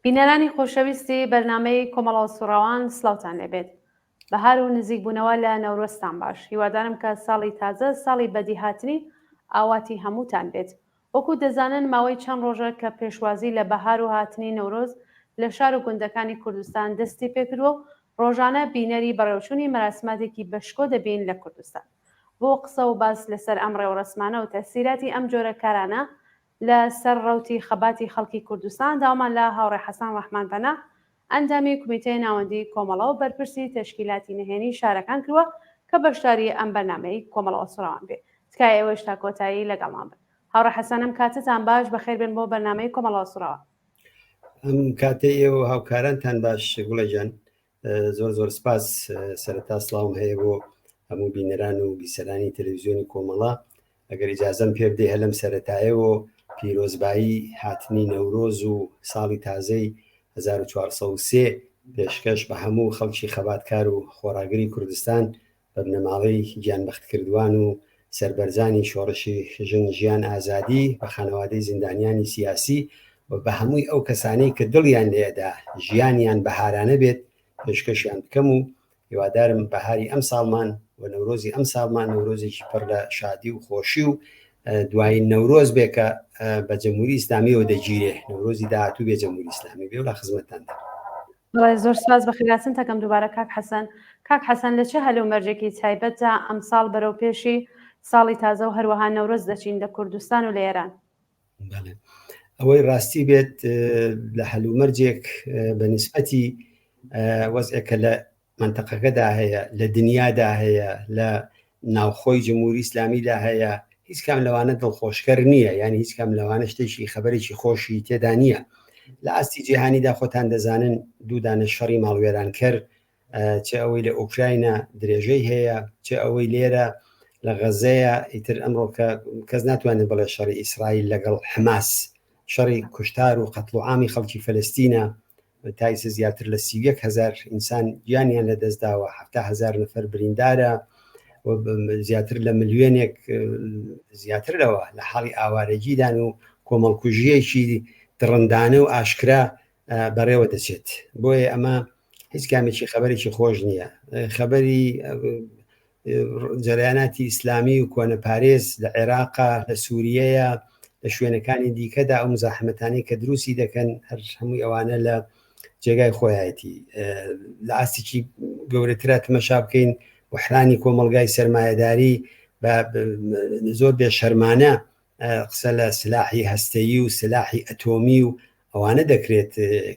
بینەرانی خۆشەویستی بەرنامەی کۆمەڵە سوڕاوان سڵاوتان لێبێت. بەهار و نزیک بوونەوە لە نەورۆزتان باش. هیوادارم کە ساڵی تازە ساڵی بەدیهاتنی ئاواتی هەمووتان بێت. وەکو دەزانن ماوەی چەند ڕۆژە کە پێشوازی لە بەهار و هاتنی نەورۆز لە شار و گوندەکانی کوردستان دەستی پێکردووە و ڕۆژانە بینەری بەڕێوەچوونی مەراسماتێکی بەشکۆ دەبین لە کوردستان. بۆ قسە و باس لەسەر ئەم ڕێوڕەسمانە و تەئسیراتی ئەم جۆرە کارانە لە سەر ڕەوتی خەباتی خەڵکی کوردستان داوامان لە هاوڕێ حەسەن ڕەحمان پەنا ئەندامی کومیتەی ناوەندی کۆمەڵە و بەرپرسی تەشکیلاتی نهێنی شارەکان کردووە کە بەشداری ئەم بەرنامەی کۆمەڵەوە سوڕاوان بێ. تکایە ئێوەیش تا کۆتایی لەگەڵمان بن. هاوڕێ حەسەن ئەم کاتەتان باش بەخێر بێن بۆ بەرنامەی کۆمەڵەوە سوڕاوان. ئەم کاتەی ئێوە و هاوکارانتان باش گوڵێ گیان. زۆر زۆر سپاس. سەرەتا سڵاوم هەیە بۆ هەموو بینەران و بیسەرانی تەلەڤیزیۆنی کۆمەڵە. ئەگەر ئیجازەم پێ بدەی هەر لەم سەرەتایەوە پیرۆزبایی هاتنی نەورۆز و ساڵی تازەی 1403 پێشکەش بە هەموو خەڵکی خەباتکار و خۆڕاگری کوردستان بە بنەماڵەی گیانبەختکردوان و سەربەرزانی شۆڕشی ژن ژیان ئازادی، بە خانەوادەی زیندانیانی سیاسی و بە هەمووی ئەو کەسانەی کە دڵیان لێئەدا ژیانیان بەهارانە بێت پێشکەشیان بکەم و هیوادارم بەهاری ئەمساڵمان و نەورۆزی ئەمساڵمان نەورۆزێکی پڕ لە شادی و خۆشی و دوایین نەورۆز بێ کە بە جەمهوری ئیسلامیەوە دەگیرێ، نەورۆزی داهاتوو بێ جەمهوری ئیسلامی بێ و لە خزمەتتاندا. بەڵێ زۆر سپاس بەخێرهاتن تەکەم دووبارە کاک حەسەن. کاک حەسەن لە چ هەلومەرجێکی تایبەتدا ئەمساڵ بەرەو پێشی ساڵی تازە و هەروەها نەورۆز دەچین لە کوردستان و لە ئێران؟ بەڵێ ئەوەی ڕاستی بێت لە هەلومەرجێک بە نیسبەتی وەزعێکە لە مەنتەقەکەدا هەیە، لە دنیادا هەیە، لە ناوخۆی جمهوری ئیسلامیدا هەیە، هیچ کام لەوانە دڵخۆشکەر نییە، یعنی هیچ کام لەوانە شتێکی خەبەرێکی خۆشی تێدا نییە. لە ئاستی جیهانیدا خۆتان دەزانن دوو دانە شەڕی ماڵوێرانکەر چ ئەوەی لە ئۆکراینا درێژەی هەیە، چ ئەوەی لێرە لە غەزەیە، ئیتر ئەمڕۆ کە کەس ناتوانێت بڵێ شەڕی ئیسرائیل لەگەڵ حەماس شەڕی کوشتار و قەتڵ و عامی خەڵکی فەلەستینە، تا ئیسە زیاتر لە 31 هەزار ئینسان گیانیان لەدەستداوە، 70 هەزار نەفەر بریندارە و زیاتر لە ملیۆنێک زیاتر لەوە لە حاڵی ئاوارەگیدان و کۆمەڵکوژیەکی دڕندانە و ئاشکرا بەڕێوە دەچێت. بۆیە ئەمە هیچ کامێکی خەبەرێکی خۆش نییە. خەبەری جەرەیاناتی ئیسلامی و کۆنەپارێز لە عێراقا، لە سووریەیە، لە شوێنەکانی دیکەدا ئەو مزاحمەتانەی کە دروستی دەکەن هەر هەمووی ئەوانە لە جێگای خۆیەتی. لە ئاستێکی گەورەترا تمەشا بکەین وحرانی کۆمەڵگای سەرمایەداری بە زۆر بێشەرمانە قسە لە سلاحی هەستەیی و سلاحی ئەتۆمی و ئەوانە دەکرێت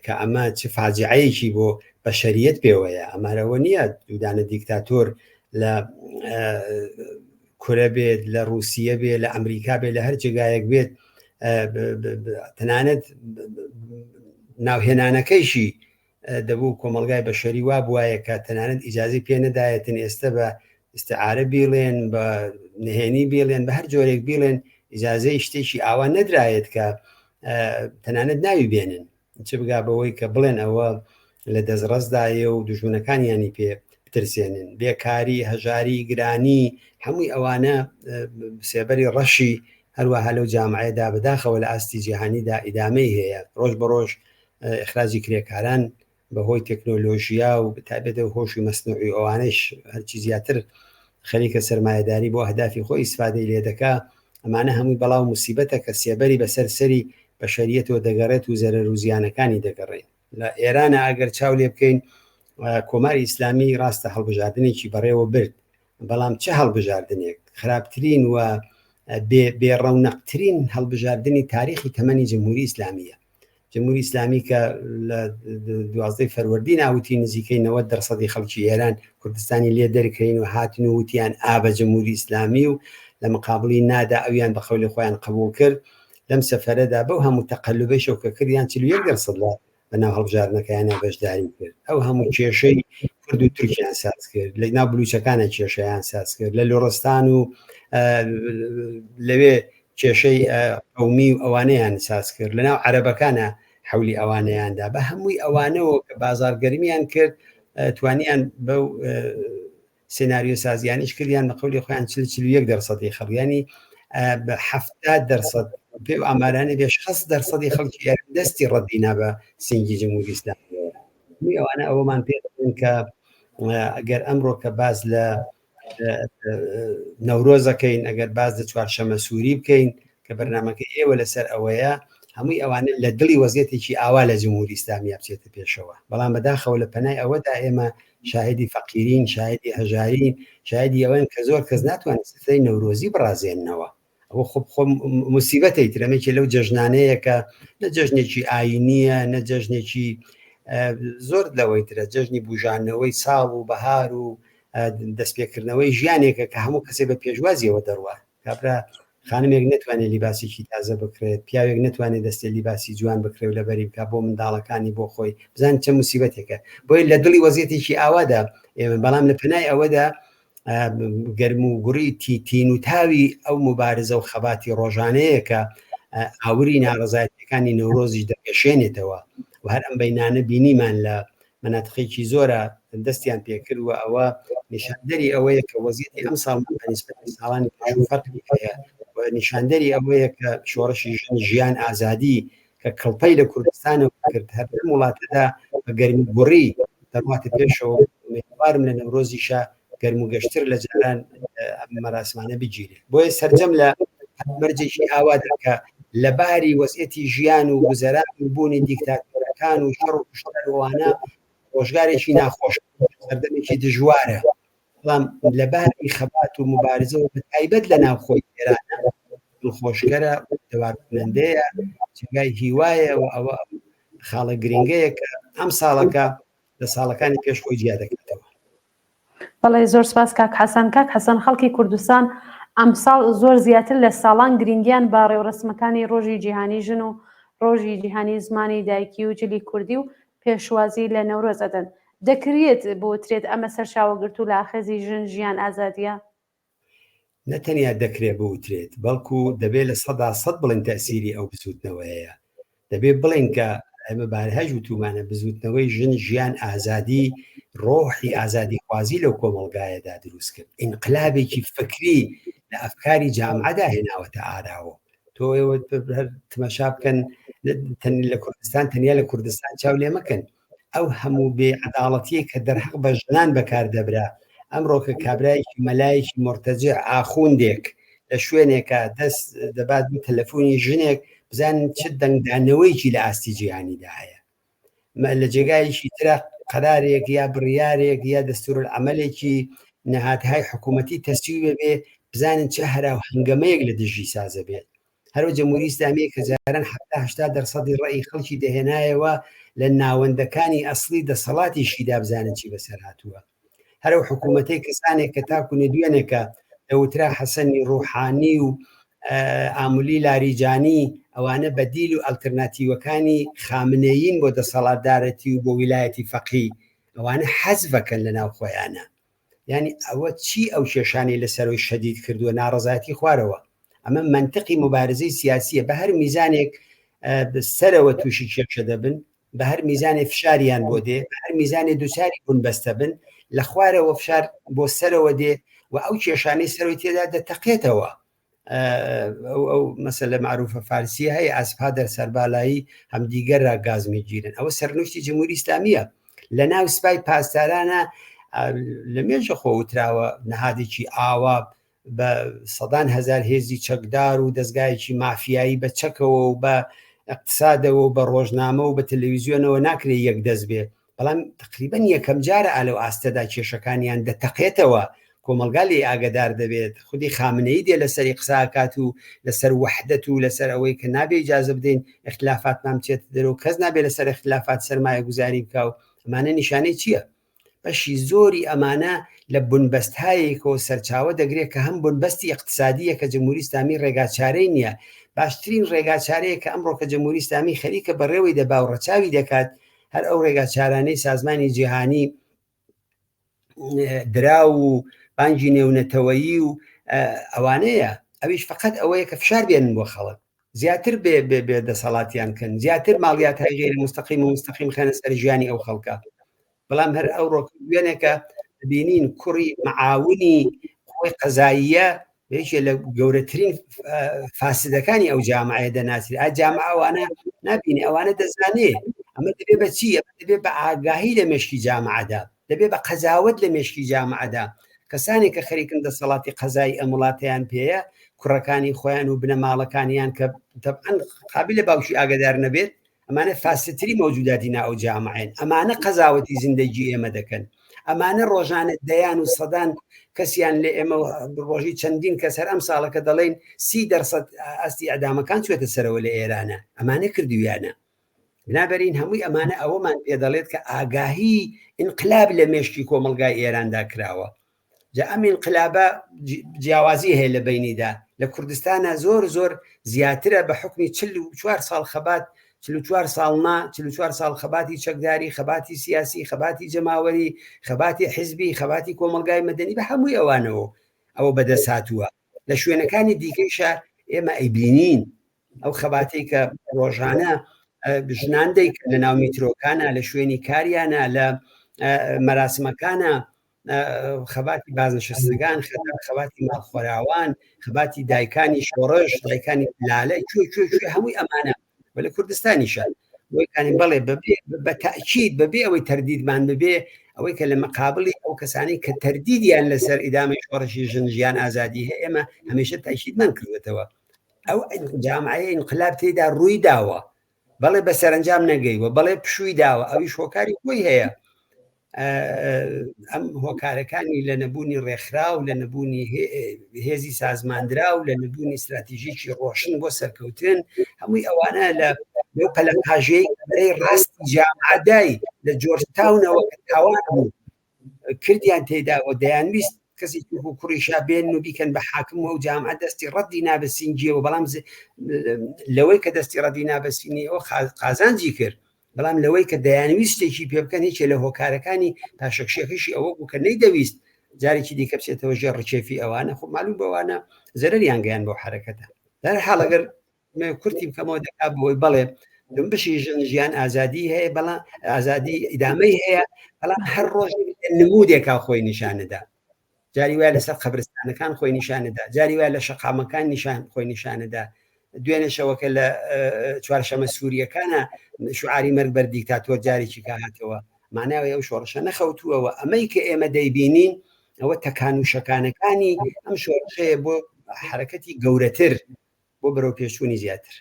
کە ئەمە چ فاجعەیەکی بۆ بەشەریەت پێوەیە. ئەمەرەوە نییە دوودانە دیکتاتۆر لە کورە بێت، لە رووسیە بێت، لە ئەمریکا بێت، لە هەر جێگایەک بێت، تەنانەت ناوهێنانەکەیشی دەبوو کۆمەڵگای بەشەری وا بوایە کە تەنانەت ئیجازەی پێ نەدایەتن ئێستە بە ئیستعارە بیڵێن، بە نهێنی بیڵێن، بە هەر جۆرێک بیڵێن، ئیجازەی شتێکی ئاوا نەدرایەت کە تەنانەت ناوی بێنن، چ بگا بەوەی کە بڵێن ئەوە لە دەستڕەستدایە و دوژمنەکانیانی پێ بترسێنن. بێکاری، هەژاری، گرانی، هەمووی ئەوانە سێبەری ڕەشی هەروەها لەو جامعەیەدا بەداخەوە لە ئاستی جیهانیدا ئیدامەی هەیە. ڕۆژ بە ڕۆژ ئیخراجی کرێکاران بەهۆی تەکنۆلۆژیا و تایبەت هۆشی مەسنوعی ئەوانەیش هەرچی زیاتر خەریکە سەرمایەداری بۆ ئەهدافی خۆی ئیسفادەی لێ دەکا. ئەمانە هەمووی بەڵا و موسیبەتە کە سێبەری بەسەر سەری بەشەریەتەوە دەگەڕێت و زەرەر و زیانەکانی دەگەڕێن. لە ئێرانە ئەگەر چاو لێ بکەین کۆماری ئیسلامی ڕاستە هەڵبژاردنێکی بەڕێوە برد، بەڵام چ هەڵبژاردنێک، خراپترین و بێ ڕەونەقترین هەڵبژاردنی تاریخی تەمەنی جمهوری ئیسلامیە. جمهوری ئیسلامی کە لە دوازدەی فەروەردین ئاوتی نزیکەی 90 دەرسەدی خەڵکی ئێران کوردستانی لێ دەرکەین و هاتن و وتیان ئا بە جمهوری ئیسلامی و لە مقابلی نادا ئەویان بە قەولی خۆیان قبوڵ کرد، لەم سەفەرەدا بەو هەموو تەقەلوبەیشەوە کە کردیان 41 دەرسەد لە بەناو هەڵبژاردنەکەیانە بەشداری کرد. ئەو هەموو کێشەی کورد و تورکیان ساز کرد، لە ناو بلوچەکانە کێشەیان ساز کرد، لە لوڕستان و لەوێ کێشەی قەومی و ئەوانەیان ساز کرد، لەناو عەرەبەکانە حەولی ئەوانەیاندا. بە هەمووی ئەوانەوە کە بازارگەرمیان کرد، توانیان بەو سناریۆ سازیانیش کردیان بە قەولی خۆیان 41 دەرسەدی خەڵک، ینی بە 70 دەرسەد پێ و ئامارانە بێ 60 دەرسەدی خەڵکی ئێران دەستی ڕەدی نا بە سینگی جمهوری ئیسلامیەوە. هەمووی ئەوانە ئەوەمان پێ دەڵێن کە ئەگەر ئەمڕۆ کە باس لە نەورۆزەکەین ئەگەر باس لە چوارشەمە سووری بکەین کە بەرنمەکە ئێوە لەسەر ئەوەیە هەمووی ئەوانە لە دڵی وەزیەتێکی ئاوا لە جمهوری ئیسلامیە بچێتە پێشەوە بەڵام بەداخەوە لە پەنای ئەوەدا ئێمە شاهدی فەقیرین شاهدی هەژارین شاهدی ئەوەن کە زۆر کەس ناتوانێت سفرەی نەورۆزی بڕازێننەوە ئەوە خۆ خۆ موسیبەتەی تر ئەمێکی لەو جەژنانەیە کە نە جەژنێکی ئاینیە نە جەژنێکی زۆر لەوەی ترە جەژنی بژانەوەی ساڵ و بەهار و دەستپێکردنەوەی ژیانێکە کە هەموو کەسێ بە پێشوازیەوە دەڕوا کابرا خانمێک نتوانێت لیباسێکی تازە بکرێت پیاوێک نتوانێت دەستێ لیباسی جوان بکرێ و لەبەری بک بۆ منداڵەکانی بۆ خۆی بزان چە موسیبەتێکە بۆیە لە دڵی وەزیەتێکی ئاوادا ئێمە بەڵام لە پەنای ئەوەدا گەرم و گوڕی تین و تاوی ئەو مبارزە و خەباتی ڕۆژانەیە کە ئاوری ناڕزایەتەکانی نەورۆزیش دەگەشێنێتەوە و هەر ئەم بینانە بینیمان لە مناتقێکی زۆرە دەستیان پێکرد و ئەوە نیشاندەری ئەوەیە کە وەزیەتی ئەم ساڵ بەنیسبەتی ساڵانی پێشوو فەرقی هەیە و نیشاندەری ئەوەیە کە شۆڕشی ژن ژیان ئازادی کە کڵپەی لە کوردستانەوە کرد هەر لەم وڵاتەدا بە گەرمی گوڕی دەڕواتە پێشەوە ئومێدەوارم لە نەورۆزیشا گەرم و گەشتر لە جاران ئەم مەراسمانە بگیرێت بۆیە سەرجەم لە مەرجێکی ئاوادا کە لە باری وەزعەتی ژیان و گوزەران و بوونی دیکتاتۆرەکان و شەڕ و کوشتار و ئەوانە ڕۆژگارێکی ناخۆش سەردەمێکی دژوارە بەڵام لە باری خەبات و مبارزەوە بە تایبەت لە ناوخۆی ئێرانە دڵخۆشکەرە دەوارکنەندەیە جێگای هیوایە و ئەوە خاڵە گرنگەیە کە ئەم ساڵەکە لە ساڵەکانی پێش خۆی جیا دەکاتەوە. بەڵێ زۆر سپاس کاک حەسەن. کاک حەسەن خەڵکی کوردستان ئەمساڵ زۆر زیاتر لە ساڵان گرینگیان بە ڕێوڕەسمەکانی ڕۆژی جیهانی ژن و ڕۆژی جیهانی زمانی دایکی و جلی کوردی و پێشوازی لە نەورۆز ئەدەن. دەکریێت بوترێت ئەمە سەرچاوەگرتوو لە ئاخێزی ژن ژیان ئازادیە؟ نە تەنیا دەکرێ بوترێت، بەڵکو دەبێ 100% بڵێن تەئسیری ئەو بزووتنەوەیەیە. دەبێ بڵێن کە ئێمە بارهاش وتوومانە بزووتنەوەی ژن ژیان ئازادی ڕۆحی ئازادیخوازی لەو کۆمەڵگایەدا دروست کرد. ئینقلابێکی فکری لە ئەفکاری جامعەدا هێناوەتە ئاراوە. تۆ ئێوە هەر تمەشا بکەن لە کوردستان تەنیا لە کوردستان چاو لێ مەکەن ئەو هەموو بێ عەداڵەتیە کە دەرحەق بە ژنان بەکار دەبرا ئەمڕۆ کە کابرایەکی مەلایەکی مۆرتەجع ئاخوندێک لە شوێنێکە دەست دەبات بۆ تەلەفۆنی ژنێک بزانن چ دەنگدانەوەیەکی لە ئاستی جیهانیدا هەیە لە جێگایەکی ترە قەرارێک یا بڕیارێک یا دەستورالعەمەلێکی نەهاتهای حکوومەتی تەسویب بێ بزانن چه هەرا و هەنگەمەیەک لە دژی سازە بێت هەرو جمهوری ئیسلامی کە جاران 70 دەرسەدی ڕەئی خەڵکی دەهێنایەوە لە ناوەندەکانی ئەسڵی دەسەڵاتیشیدا بزانن چی بەسەر هاتووە هەر ئەو حکوومەتەی کەسانێک کە تاکو نەدوێنێکە دەوترا حەسەنی ڕوحانی و ئامولی لاریجانی ئەوانە بەدیل و ئەلتەرناتیوەکانی خامنەیین بۆ دەسەڵاتدارەتی و بۆ ویلایەتی فەقی ئەوانە حەزفەکەن لە ناو خۆیانە یعنی ئەوە چی ئەو کێشانەی لە سەرۆی شەدید کردووە ناڕەزایەتی خوارەوە ئەمە منطقی مبارزەی سیاسیە بە هەر میزانێک سەرەوە تووشی کێشە دەبن بە هەر میزانێ فشاریان بۆ دێ بە هەر میزانێ دووچاری بنبەستە بن لە خوارەوە فشار بۆ سەرەوە دێ و ئەو کێشانەی سەرەوەی تێدا دەتەقێتەوە ئەو مەسەلە معروفە فارسیە هەیە ئەسپها دەر سەربالایی هەمدیگەر را گاز میگیرن ئەوە سەرنوشتی جمهوری ئیسلامیە لە ناو سپای پاسدارانە لە مێژە خۆ وتراوە نەهادێکی ئاوا بە سەدان هەزار هێزی چەکدار و دەزگایەکی مافیایی بە چەکەوە و بە اقتصادەوە و بە ڕۆژنامە و بە تەلەویزیۆنەوە ناکرێت یەک دەست بێ بەڵام تقریبا یەکەم جارە ئالەو ئاستەدا کێشەکانیان دەتەقێتەوە کۆمەلگا لێ ئاگدار دەبێت خودی خامنەی دێ لەسەری قساکات و لەسەر وەحدەت و لەسەر ئەوەی کە نابێ ئیجازە بدەین اختلافاتمان بچێت دەرەوە کەس نابێ لەسەر اختلافات سەرمایە گوزاری بکە و ئەمانە نیشانەی چییە؟ بەشی زۆری ئەمانە لە بنبەستهایەکەوە سەرچاوە دەگرێت کە هەم بنبەستی ئیقتسادییە کە جمهوری ئیسلامی ڕێگاچارەی نییە، باشترین ڕێگاچارەیە کە ئەمڕۆ کە جمهوری ئیسلامی خەریکە بەڕێوەی دەبا و ڕەچاوی دەکات هەر ئەو ڕێگاچارانەی سازمانی جیهانی دراو و بانگی نێونەتەوەیی و ئەوانەیە ئەویش فقط ئەوەیە کە فشار بێنن بۆ خەڵک زیاتر بێ بێ بێ دەسەڵاتیان کەن زیاتر ماڵیات های غیر مستەقیم و مستەقیم خەنە سەر ژیانی ئەو خەڵکە بەڵام هەر ئەو ڕۆکە دوێنێکە بینین کوڕی معاونی خۆی قەزاییە یەکێ لە گەورەترین فاسدەکانی ئەو جامعەیە دەناسری ئا جامعە ئەوانە نبینی ئەوانە دەزانێ ئەمە دەبێ بە چی ئەمە دەبێ بە ئاگاهی لە مێشکی جامعەدا دەبێ بە قەزاوت لە مێشکی جامعەدا کەسانێک کە خەریکن دەسەڵاتی قەزای ئەم وڵاتیان پێیە کوڕەکانی خۆیان و بنەماڵەکانیان کە تەبعەن قابلە باوکی ئاگادار نەبێت ئەمانە فاسدتری مەوجوداتی ناو جامعێن ئەمانە قەزاوەتی زیندەگی ئێمە دەکەن ئەمانە ڕۆژانە دەیان و سەدان کەسیان لە ئێمە ڕۆژی چەندین کەس هەر ئەم ساڵەکە دەڵێن 30% ئاستی ئەدامەکان چێتە سەرەوە لە ئێرانە ئەمانە کردویانە بنابەرین هەمووی ئەمانە ئەوەمان پێ دەڵێت کە ئاگاهی ئینقلاب لە مێشکی کۆمەلگای ئێراندا کراوە جا ئەم ئینقلابە جیاوازی هەیە لە بینیدا لە کوردستانە زۆر زۆر زیاترە بە حکمی 44 ساڵ خەبات 44 ساڵ نا 44 ساڵ خەباتی چەکداری خەباتی سیاسی خەباتی جەماوەری خەباتی حزبی خەباتی کۆمەلگای مەدەنی بە هەمووی ئەوانەوە ئەوە بەدەست هاتووە لە شوێنەکانی دیکەیشە ئێمە ئەیبینین ئەو خەباتەی کە ڕۆژانە ژنان دەیکەن لە ناو میترۆکانە لە شوێنی کاریانە لە مەراسمەکانە خەباتی بازنشستگان خەباتی ماڵخۆراوان خەباتی دایکانی شۆڕش دایکانی لالە کوێ کوێ کوێ هەمووی ئەمانە و لە کوردستانیشە بۆیکانی بەڵێ بەبێ بە تاکیید بەبێ ئەوەی تەردیدمان ببێ ئەوەی کە لە مقابلی ئەو کەسانی کە تەردیدیان لەسەر ئیدامەی شۆڕشی ژن ژیان ئازادی هەیە ئێمە هەمیشە تاکیدمان کردوێتەوە ئەو جامعەیە ئینقلاب تێدا ڕووی داوە بەڵێ بە سەرنجام نەگەیوە بەڵێ پشووی داوە ئەویش هۆکاری خۆی هەیە ئەم هۆکارەکانی لە نەبوونی ڕێکخراو لە نەبوونی هێزی سازماندرا و لە نەبوونی استراتیژیکی ڕۆشن بۆ سەرکەوتن هەمووی ئەوانە لە لەو پەلەقاژەی بەرەی ڕاستی جامعدای لە جۆرجتاونەوە کە تاوان بوو کردیان تێدا و دەیانویست کەسێکی وەکو کوڕی شا بێن و بیکەن بە حاکم و ئەو جامعە دەستی ڕەدی نابەسینگیەوە بەڵام لەوەی کە دەستی ڕەدی نابەسینیەوە قازانجی کرد بەڵام لەوەی کە دەیانویست شتێکی پێ بکەن یەکێ لە هۆکارەکانی پاشەکشەکەشی ئەوە بوو کە نەیدەویست جارێکی دیکە بچێتەوە ژێر ڕکێفی ئەوانە خۆ معلوم بەوانە زەرەریان گەیان بۆ حرەکەتە در حاڵ ئەگەر کورتی بکەمەوە دەکا بۆی بەڵێ جنبشی ژن ژیان ئازادی هەیە بەڵام ئازادی ئیدامەی هەیە بەڵام هەر ڕۆژ نمودێکا خۆی نیشانەدا جاری وایە لەسەر قەبرستانەکان خۆی نیشانەدا جاری وایە لە شەقامەکان نیشان خۆی نیشانەدا دوێنێ شەوەکە لە چوارشەمە سووریەکانە شعاری مەرگ بەر دیکتاتۆر جارێکی کە هاتەوە ماناوی ئەو شۆڕشە نەخەوتووەوە ئەمەی کە ئێمە دەیبینین ئەوە تەکان و شەکانەکانی ئەم شۆڕشەیە بۆ حرەکەتی گەورەتر بۆ بەرەو پێشچوونی زیاتر.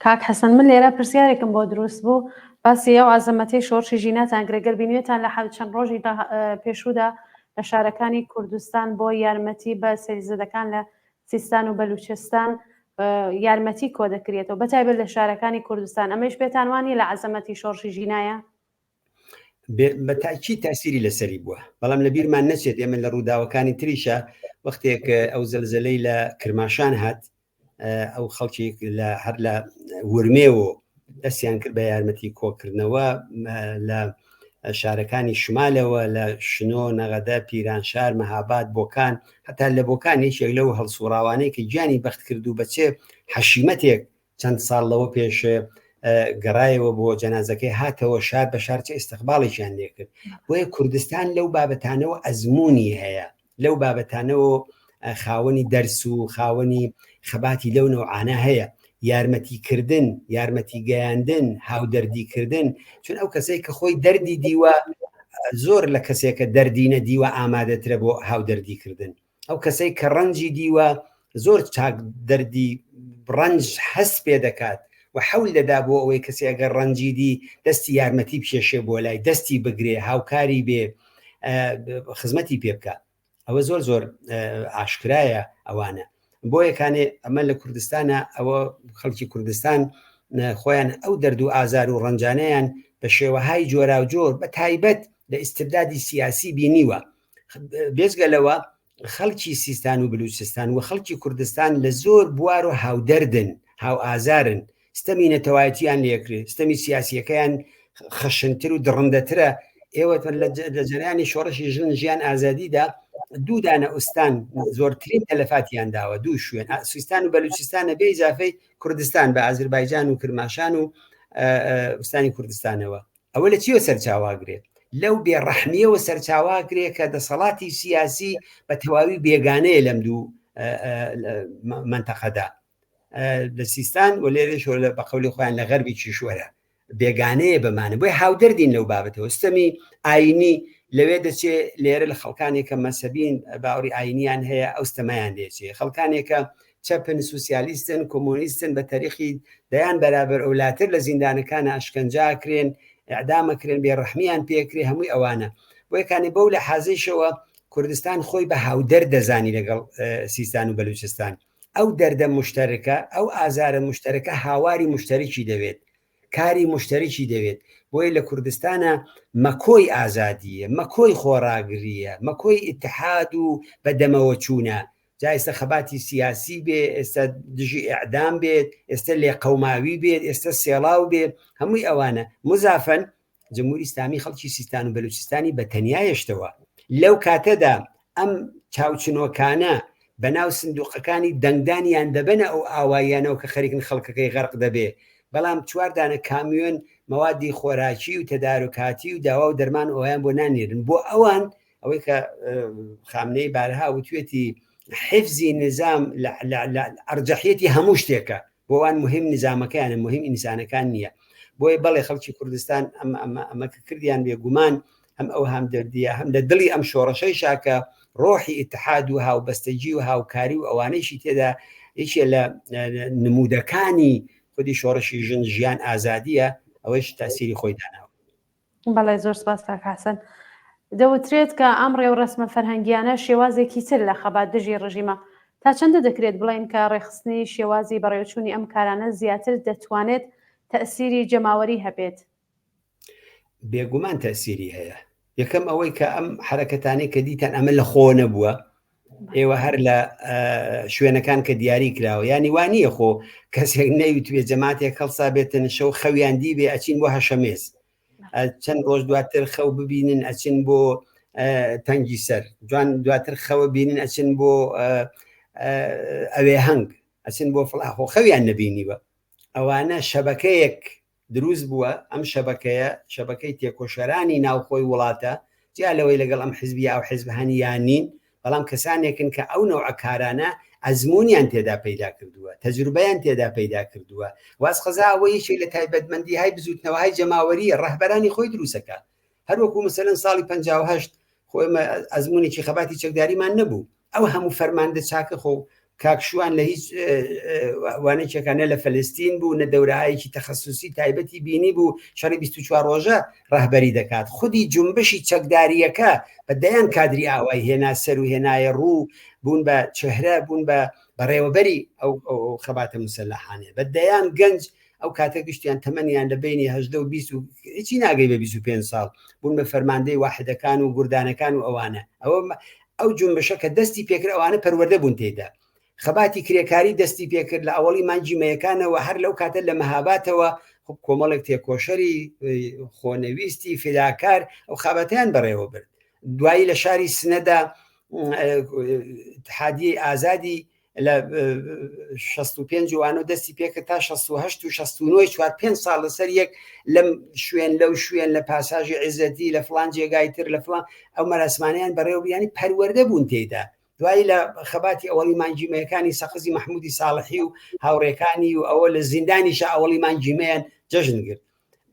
کاک حەسەن من لێرە پرسیارێکم بۆ دروست بوو باسی ئەو عەزەمەتەی شۆڕشی ژیناتان کرد گەر بینیتان لە حەوت چەند ڕۆژی پێشوودا لە شارەکانی کوردستان بۆ یارمەتی بە سەریزەدەکان لە سیستان و بەلوچستان یارمەتی کۆ دەکرێتەوە بەتایبەت لە شارەکانی کوردستان ئەمەش پێتان وانە لە عەزەمەتی شۆڕشی ژینایە بە تاکی تاسیری لەسەری بووە بەڵام لە بیرمان نەچێت ئێمە لە ڕووداوەکانی تریشە وەختێک ئەو زلزلەی لە کرماشان هات ئەو خەڵکێک لە هەر لە ورمێەوە دەستیان کرد بە یارمەتی کۆکردنەوە لە شارەکانی شمالەوە لە شنۆ نەغەدە پیرانشار مەهاباد بۆکان هەتا لە بۆکان یەکێک لەو هەڵسوڕاوانەی کە گیانی بەخت کرد و بەچێ حەشیمەتێک چەند ساڵ لەوە پێش گەڕایەوە بۆ جەنازەکەی هاتەوە شار بە شار چە ئیستقباڵێکیان لێکرد بۆیە کوردستان لەو بابەتانەوە ئەزمموی هەیە لەو بابەتانەوە خاوەنی دەرس و خاوەنی خەباتی لەو نەوعانە هەیە یارمەتیکردن یارمەتی گەیاندن هاودەردیکردن چون ئەو کەسێک کە خۆی دەردی دیوە زۆر لە کەسێکە دەردی نەدیوە ئامادەترە بۆ هاودەردیکردن ئەو کەسەی کە ڕەنجی دیوە زۆر چاک دەردی ڕەنج هەست پێ دەکات و حەول دەدا بۆ ئەوەی کەسی ئەگەر ڕەنجی دی دەستی یارمەتی بکێشێ بۆ لای دەستی بگرێ هاوکاری بێ خزمەتی پێ بکە ئەوە زۆر زۆر ئاشکرایە ئەوانە بۆ یەکانێ ئەمە لە کوردستانە ئەوە خەڵکی کوردستان خۆیان ئەو دەرد و ئازار و ڕەنجانەیان بە شێوەهای جۆراوجۆر بە تایبەت لە ئیستبدادی سیاسی بینیوە بێجگە لەوە خەڵکی سیستان و بلوچستان و خەڵکی کوردستان لە زۆر بوار و هاودەردن هاوئازارن ستەمی نەتەوایەتیان لێکرێ ستەمی سیاسیەکەیان خەشنتر و دڕندەترە ئێوە لە جەریانی شۆڕشی ژن ژیان ئازادیدا دوو دانە ئوستان زۆرترین تەلەفاتیان داوە دوو شوێن سیستان و بەلوچستانە بێ ئیزافەی کوردستان بە ئازربایجان و کرماشان و ئوستانی کوردستانەوە ئەوە لە چیەوە سەرچاواگرێت لەو بێڕەحمیەوە سەرچاواگرێ کە دەسەڵاتی سیاسی بە تەواوی بێگانەیە لەم دوو مەنتەقەدا لە سیستان و لێرەش بە قەولی خۆیان لە غەربی کیشوەرە بێگانەیە بەمانە بۆی هاودەردین لەو بابەتەوە ستەمی ئاینی لەوێ دەچێ لێرە لە خەڵکانێک کە مەسەبین باوەڕی ئاینیان هەیە ئەو ستەمایان لێچێ خەڵکانێکە چەپن سوسیالیستن کۆمۆنیستن بە تەریقی دەیان بەرابەر ئەولاتر لە زیندانەکانە ئەشکەنجاکرێن ئەعدامەکرێن بێڕەحمیان پێکرێ هەمووی ئەوانە بۆیەکانی بەو لە حازیشەوە کوردستان خۆی بە هاودەر دەزانی لەگەڵ سیستان و بەلوچستان ئەو دەردە مشتەرکە، ئەو ئازارە مشتەرەکە هاواری مشتەرکی دەوێت، کاری مشتەرکی دەوێت، بۆیە لە کوردستانا مەکۆی ئازادییە، مەکۆی خۆڕاگرییە، مەکۆی ئیتحاد و بە دەمەوە چوونە، جا ئێستا خەباتی سیاسی بێ، ئێستا دژی ئێعدام بێت، ئێستا لێقەوماوی بێت، ئێستا سێڵاو بێ، هەمووی ئەوانە مزافەن جمهوری ئیسلامی خەڵکی سیستان و بەلوچستانی بە تەنیا هێشتەوە. لەو کاتەدا ئەم چاوچنۆکانە بە ناو سندوقەکانی دەنگدانیان دەبەنە ئەو ئاواییانەوە کە خەریکن خەڵکەکەی غەرق دەبێ، بەڵام چوار دانە کامیۆن مەوادی خۆراکی و تەدارکاتی و داوا و دەرمان و ئەویان بۆ نانێرن. بۆ ئەوان ئەوەی کە خامنەیی بارەها وتوێتی حفزی نظام لە ئەرجەحیەتی هەموو شتێکە. بۆ وان مهم نیزامەکەیانە مهم ئینسانەکان نییە بۆیە بەڵێ خەڵکی کوردستان ئەمە ئەمە ئەمە کە کردیان بێگومان هەم ئەو هەم دەردیە هەم لە دڵی ئەم شۆڕشەی شاکە ڕۆحی ئیتحاد و هاوبەستەگی و هاوکاری و ئەوانەیشی تێدا یەکێ لە نمودەکانی خودی شۆڕشی ژن ژیان ئازادیە ئەوەش تاسیری خۆی داناوە. بەڵێ زۆر سپاس کاک حەسەن. دەوترێت کە ئەم ڕێوڕەسمە فەرهەنگیانە شێوازێکی تر لە خەبات دژی ڕژیمە. تا چەندە دەکرێت بڵێین کە ڕێکخستنی شێوازی بەڕێوەچوونی ئەم کارانە زیاتر دەتوانێت تەئسیری جەماوەری هەبێت؟ بێگومان تەئسیری هەیە. یەکەم ئەوەی کە ئەم حەرەکەتانەی کە دیتان ئەمە لە خۆ نەبووە، ئێوە هەر لە شوێنەکان کە دیاری کراوە ینی وا نییە خۆ کەسێک نەیوتوێ جەماتێک هەڵسا بێتن شەو خەویان دیبێ ئەچین بۆ هەشەمێز چەند ڕۆژ دواتر خەو ببینن ئەچن بۆ تەنگی سەر جوان دواتر خەوە بینن ئەچن بۆ ئەوێ هەنگ ئەچن بۆ فڵا خۆ خەویان نەبینیوە ئەوانە شەبەکەیەک دروست بووە، ئەم شەبەکەیە شەبەکەی تێکۆشەرانی ناوخۆی وڵاتە، جیا لەوەی لەگەڵ ئەم حزب یا ئەو حزب هەن یا نین، بەڵام کەسانێکن کە ئەو نەوعە کارانە ئەزموونیان تێدا پەیدا کردووە، تەجروبەیان تێدا پەیدا کردووە. واز قەزا ئەوە یەکێک لە تایبەتمەندیهای بزووتنەوەهای جەماوەرییە، ڕەهبەرانی خۆی دروستەکا. هەر وەکوو مەسەلەن ساڵی 58 خۆ ئێمە ئەزموونێکی خەباتی چەکداریمان نەبوو، ئەو هەموو فەرماندە چاکە خۆ کاک شوان لە هیچ وانەیەکە نە لە فلستین بوو نە دەورایەکی تەخصصی تایبەتی بینی بوو شەڕی 24 ڕۆژە ڕەهبەری دەکات خودی جنبشی چەکداریەکە بە دەیان کادری ئاوای هێنا سەر و هێنایە ڕوو بوون بە چهرە بوون بە بەڕێوەبەری ئەو خەباتە مسلحانێ بە دەیان گەنج ئەو کاتە گشتیان تەمەنیان لە بینی هەژدە و 20 و هیچی ناگەی بە 25 ساڵ بوون بە فەرماندەی واحدەکان و گوردانەکان و ئەوانە ئەوە ئەو جونبشە کە دەستی پێکرد ئەوانە پەروەردە بوون تێدا خەباتی کرێکاری دەستی پێکرد لە ئەوەڵی مانگی مەیەکانەوە هەر لەو کاتە لە مەهاباتەوە خب کۆمەڵێک تێکۆشەری خۆنەویستی فیداکار ئەو خەباتیان بەڕێوە برد دوایی لە شاری سنەدا اتحادیەی ئازادی لە 65 وانە دەستی پێکرد تا 68 و 69 چوار پێ ساڵ لەسەر یەک لەم شوێن لەو شوێن لە پاساژی عزەتی لە فلان جێگای تر لە فلان ئەو مەراسمانیان بەڕێوەبیانی پەروەردە بوون تێدا دوایی لە خەباتی ئەوەڵی مانگیمەکانی سەقزی مححمودی ساڵحی و هاوڕێکانی و ئەوە لە زیندانیشە ئەوەڵی مانگیمەیان جەژن گرت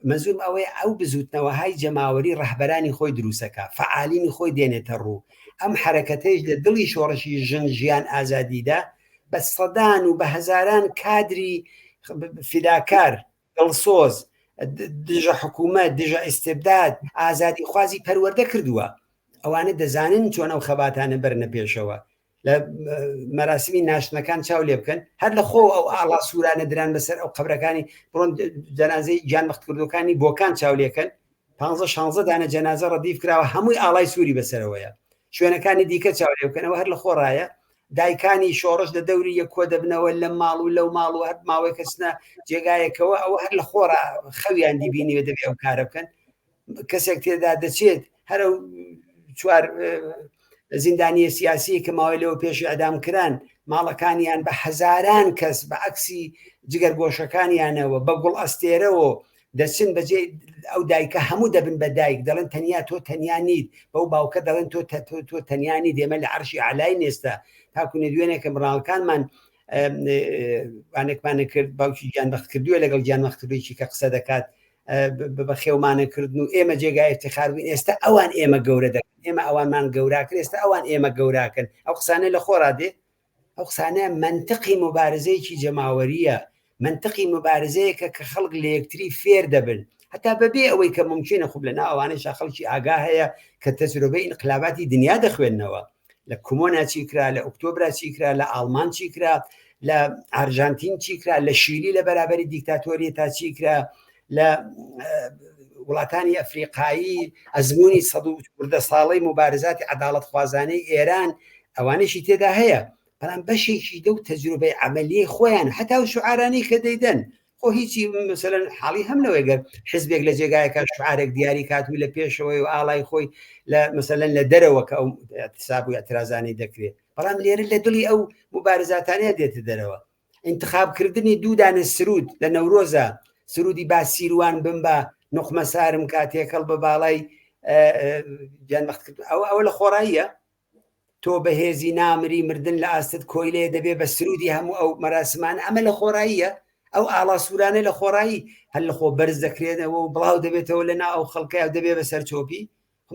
مەنزورم ئەوەیە ئەو بزوتنەوەهای جەماوەری ڕەهبەرانی خۆی دروستەکا، فەعالینی خۆی دێنێتە ڕوو، ئەم حەرەکەتەیش لە دڵی شۆڕشی ژن ژیان ئازادیدا بە سەدان و بە هەزاران کادری فیداکار، دڵسۆز، دژە حکوومەت، دژە ئیستبداد، ئازادیخوازی پەروەردە کردووە. ئەوانە دەزانن چۆن ئەو خەباتانە بەرنە پێشەوە. لە مەراسمی ناشتنەکان چاو لێ بکەن هەر لە خۆ ئەو ئاڵا سوورانە دران بەسەر ئەو قبرەکانی بڕۆن جەنازەی گیان بەختکردوەکانی بۆکان چاو لێکەن پ شانزە دانە جەنازە ڕەدیف کراوە هەمووی ئاڵای سووری بەسەرەوەیە شوێنەکانی دیکە چاو لێ بکەنەوە هەر لە خۆڕایە دایکانی شۆڕش لە دەوری یەک کۆ دەبنەوە لە ماڵ و لەو ماڵ و هەر ماوەی کەسنە جێگایەکەوە ئەوە هەر لە خۆڕا خەویان دیبینیوە دەبێ ئەو کارە بکەن کەسێک تێدا دەچێت هەرە چوار زیندانیە سیاسی کە ماوەی لەوە پێشی ئەدام کران ماڵەکانیان بە هەزاران کەس بە عکسی جگەرگۆشەکانیانەوە بە گوڵ ئەستێرەوە دەچن بەجێ ئەو دایکە هەموو دەبن بە دایک دەڵێن تەنیا تۆ تەنیا نیت بەو باوکە دەڵێن تۆ تۆ تەنیا نیت ئێمە لە عەرشی ئەعلای نێستە تاکو دوێنێکە مڕاڵکانمان وانێکمانە کرد باوکی گیان بەخت کردووە لەگەڵ گیان بەختکردوویی کە قسە دەکات بەخێومانە کردن و ئێمە جێگای افتخار بووین ئێستا ئەوان ئێمە گەورە دەکەن ئێمە ئەوانمان گەورا کرد ئێستا ئەوان ئێمە گەوراکەن ئەو قسانە لە خۆڕا دێ ئەو قسانە مەنتقی موبارزەیەکی جەماوەرییە، مەنتقی موبارزەیەکە کە خەڵک لە یەکتری فێر دەبن، هەتا بەبێ ئەوەی کە مومکینە خوب لە ناو ئەوانەیشا خەڵکی ئاگا هەیە کە تەجرۆبەی ئینقلاباتی دنیا دەخوێننەوە، لە کۆمۆنا چی کرا، لە ئۆکتۆبرا چی کرا، لە ئاڵمان چی کرا، لە ئارژانتین چی کرا، لە شیلی لە بەرابەری دیکتاتۆریەتا چی کرا، لە وڵاتانی ئەفریقایی ئەزمموی سەدە ساڵەی مبارزاتی عداڵەتخوازانەی ئێران ئەوانەشی تێدا هەیە بەڵام بەشێکی دەو تەجروبەی عملیی خۆیان هەتا و شعارانی کە دەیدەن خۆ هیچی مثلەن حاڵی هەم لەوەی گەر حزبێک لە جێگایەکە شعارێک دیاری کات و لە پێشەوەی و ئاڵای خۆی لە مثلەن لە دەرەوە کە ئەو اعتصاب و اعترازانی دەکرێت بەڵام لێرە لە دڵی ئەو مبارزاتانەیە دێتە دەرەوە ئینتخاب کردنی دوو دانە سرود لە نەورۆزە سرودی با سیروان بم بە نوقمە سارم کا تێکەڵ بە باڵای گیان بەخت کرد ئەوە ئەوە لە خۆڕاییە تۆ بەهێزی نامری مردن لە ئاستت کۆیلەیە دەبێ بە سرودی هەموو ئەو مەراسمان ئەمە لە خۆڕاییە ئەو ئاڵا سوورانە لە خۆڕایی هەر لە خۆ بەرز دەکرێنەوە و بڵاو دەبێتەوە لە ناو ئەو خەڵکە دەبێ بە سەرچۆپی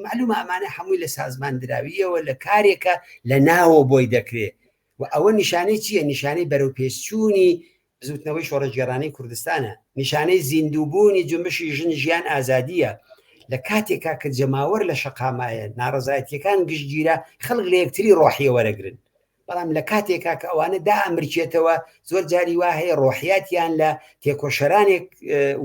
معلومە ئەمانە هەمووی لە سازمان دراویەوە لە کارێکە لە ناوە بۆی دەکرێ و ئەوە نیشانەی چییە؟ نیشانەی بەرەوپێشچوونی بزووتنەوەی شۆڕشگێڕانەی کوردستانە، نیشانەی زیندووبوونی جونبشی ژن ژیان ئازادییە، لە کاتێکا کە جەماوەر لە شەقامایە، ناڕەزایەتییەکان گشتگیرە، خەڵک لە یەکتری ڕۆحیە وەرەگرن، بەڵام لە کاتێکا کە ئەوانە دائەمرکێتەوە، زۆر جاری وا هەیە ڕۆحیاتیان لە تێکۆشەرانێک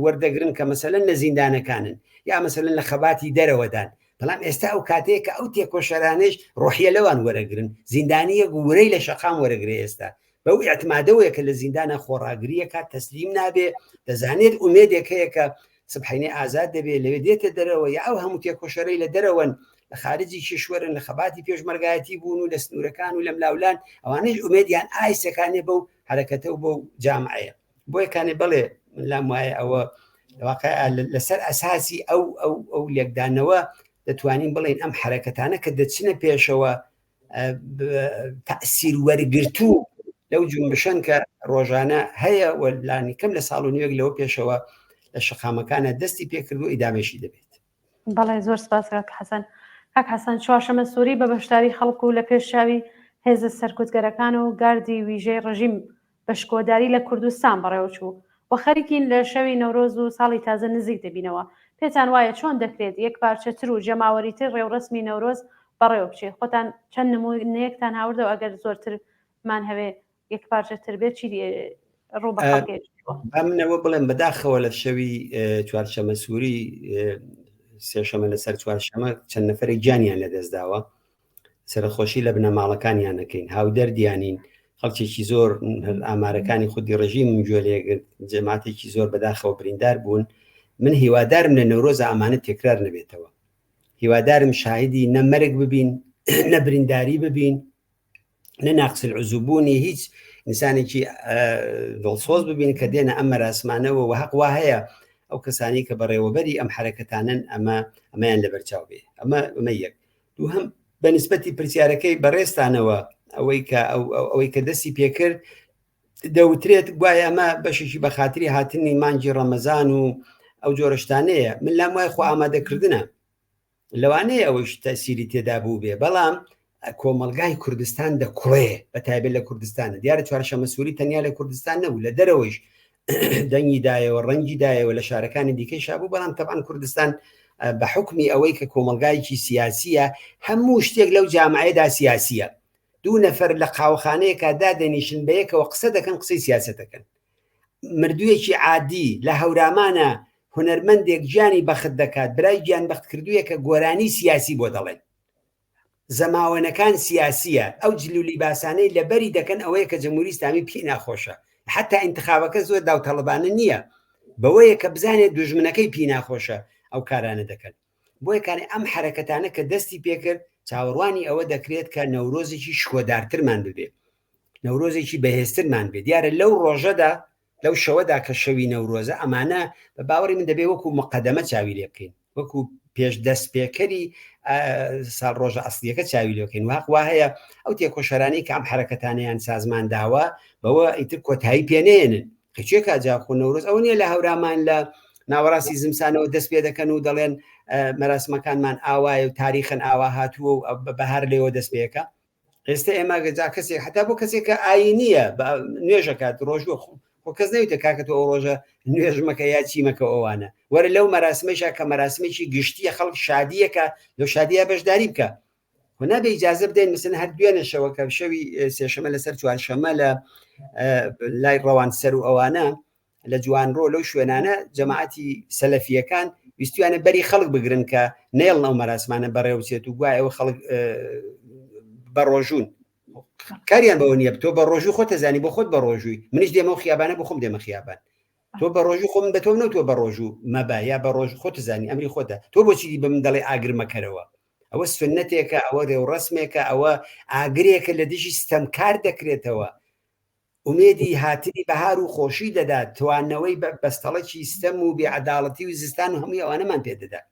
وەردەگرن کە مەسەلەن لە زیندانەکانن یا مەسەلەن لە خەباتی دەرەوەدان، بەڵام ئێستا ئەو کاتەیە کە ئەو تێکۆشەرانەیش ڕۆحیە لەوان وەرەگرن، زیندانییەک ورەی لە شەقام وەرەگرێ ئێستا بەو ئیعتمادەوەیە کە لە زیندانە خۆڕاگرییەکە تەسلیم نابێ، دەزانێت ئومێدێک هەیە کە سبحەینێ ئازاد دەبێ، لەوێ دێتە دەرەوە، یا ئەو هەموو تێکۆشەرەی لە دەرەوەن، لە خارجی کیشوەرن، لە خەباتی پێشمەرگایەتی بوون و لە سنوورەکان و لەملاولان، ئەوانەیش ئومێدیان ئایسەکانێ بەو حەرەکەتە و بەو جامعەیە. بۆیە کانێ بەڵێ من لام وایە ئەوە واقع لەسەر ئەساسی ئەو ئەو ئەو لێکدانەوە دەتوانین بڵێن ئەم حرەکەتانە کە دەچنە پێشەوە تەسیر وەرگرتوو لەو جونبشەن کە ڕۆژانە هەیە و لانی کەم لە ساڵ و نوێک لەوە پێشەوە لە شەقامەکانە دەستی پێکرد و ئیدامەشی دەبێت. بەڵێ زۆر سپاس کاک حەسەن. کاک حەسەن چوارشەمە سووری بە بەشداری خەڵک و لە پێش چاوی هێزە سەرکوتگەرەکان و گاردی ویژەی ڕژیم بە شکۆداری لە کوردستان بەڕێوەچوو و خەریکین لە شەوی نەورۆز و ساڵی تازە نزیک دەبینەوە پێتان وایە چۆن دەکرێت یەکپارچەتر و جەماوەریتر ڕێوڕەسمی نەورۆز بەڕێوە بچێ خۆتان چەند نموونەیەکتان هاوردەوە ئەگەر زۆرترمان هەوێ یەکپارچەتر بێت چی ڕوو بە خەڵکێ منەوە بڵێم بەداخەوە لە شەوی چوارشەمە سووری سێشەمە لەسەر چوارشەمە چەند نەفرێک گیانیان لەدەستداوە سەرخۆشی لە بنەماڵەکانیان نەکەین هاودەردیانین خەڵکێکی زۆر ئامارەکانی خودی ڕژیم گوێ لێگرت جەماتێکی زۆر بەداخەوە بریندار بوون من هیوادارم لە نەورۆزە ئەمانە تێکرار نەبێتەوە هیوادارم شاهدی نە مەرگ ببین نە برینداری ببین نە ناقس العزوبوونی هیچ ئینسانێکی دڵسۆز ببین کە دێنە ئەم مەراسمانەوە و هەق وا هەیە ئەو کەسانی کە بەڕێوەبەری ئەم حرەکەتانن ئەمە ئەمەیان لەبەرچاو بێ ئەمە ئەمە یەک دووهەم بە نسبەتی پرسیارەکەی بەڕێزتانەوە ئەوەی کە ئەوەی کە دەستی پێکرد دەوترێت گوایە ئەمە بەشێکی بە خاتری هاتنی مانگی ڕەمەزان و ئەو جۆرەشتانەیە من لام وای خۆ ئامادەکردنە لەوانەیە ئەوەیش تەسیری تێدا بوو بێ بەڵام کۆمەلگای کوردستان دەکوڵێ بە تایبەت لە کوردستانە دیارە چوارشەمە سووری تەنیا لە کوردستان نەبوو لە دەرەوەیش دەنگی دایەوە ڕەنگی دایەوە لە شارەکانی دیکەی شابوو بەڵام تەبان کوردستان بە حکمی ئەوەی کە کۆمەلگایکی سیاسیە هەموو شتێک لەو جامعەیەدا سیاسیە دوو نەفەر لە قاوەخانەیەکە دادەنیشن بە یەکەوە قسە دەکەن قسەی سیاست دەکەن مردوویەکی عادی لە هەورامانە هونەرمەندێک گیانی بەخت دەکات برای گیان بەخت کردوویە کە گۆرانی سیاسی بۆ دەڵێن زەماوەنەکان سیاسیە ئەو جل و لیباسانەی لەبەری دەکەن ئەوەیە کە جمهوری ئیسلامی پێی ناخۆشە حتا ئینتخابەکە زۆر داوتەڵبانە نییە بەوەیە کە بزانێت دوژمنەکەی پێی ناخۆشە ئەو کارانە دەکەن بۆیە کارێ ئەم حرەکەتانە کە دەستی پێکرد چاوەڕوانی ئەوە دەکرێت کە نەورۆزێکی شکۆدارترمان ببێ نەورۆزێکی بەهێزترمان بێ دیارە لەو ڕۆژەدا. لەو شەوەدا کە شەوی نەورۆزە ئەمانە بە باوەڕی من دەبێ وەکو مقدمە چاوی لێ بکەین وەکو پێش دەست پێکەری ساڵ ڕۆژە ئەسلیەکە چاوی لێکەین واق وا هەیە ئەو تێکۆشەرانی کە ئەم حرەکەتانیان سازمان داوە بەوە ئیتر کۆتایی پێنێنن کەچێکا جا خۆ نەورۆز ئەوە نییە لە هەورامان لە ناوەڕاستی زمسانەوە دەست پێ دەکەن و دەڵێن مەراسمەکانمان ئاوایە و تاریخن ئاوا هاتووە و بەهار لێوە دەست پێەکە ئێستا ئێمە جا کەسێک حتا بۆ کەسێک کە ئاینیە نوێژەکات ڕۆژوە خۆ کەس نەویتە کاکە تۆ ئەو ڕۆژە نوێژمەکە یا چیمەکە ئەوانە وەرە لەو مەراسمەشا کە مەراسمێکی گشتیە خەڵک شادیەکە لەو شادیە بەشداری بکە و نابێ ئیجازە بدەین مثلەن هەر دوێنێشەوە کە شەوی سێشەمە لەسەر چوارشەمە لە لای ڕەوان سەر و ئەوانە لە جوانڕۆ لەو شوێنانە جەماعەتی سەلەفیەکان ویستویانە بەری خەڵک بگرن کە نێڵن ئەو مەراسمانە بەڕێوچێت و گوایەوە خەڵک بە ڕۆژوون کاریان بەوە نییە تۆ بە ڕۆژوو خۆت زانی بۆ خۆت بە ڕۆژووی منیش دێمەوە خیابانە بۆ خۆم دێمە خیابان تۆ بە ڕۆژوو خۆم بە تۆ نەوتوە بە ڕۆژوو مەبە یا بە ڕۆژ خۆت زانی ئەمری خۆتە تۆ بۆچی بە من دەڵێ ئاگر مەکەرەوە ئەوە سنەتێکە ئەوە ڕێوڕسمێکە ئەوە ئاگرێکە لە دژی ستەمکار دەکرێتەوە ئومێدی هاتنی بەهار و خۆشی دەدات، توانەوەی بەستەڵەکی ستەم و بێعەداڵەتی و زستان و هەمووی ئەوانەمان پێ دەدات.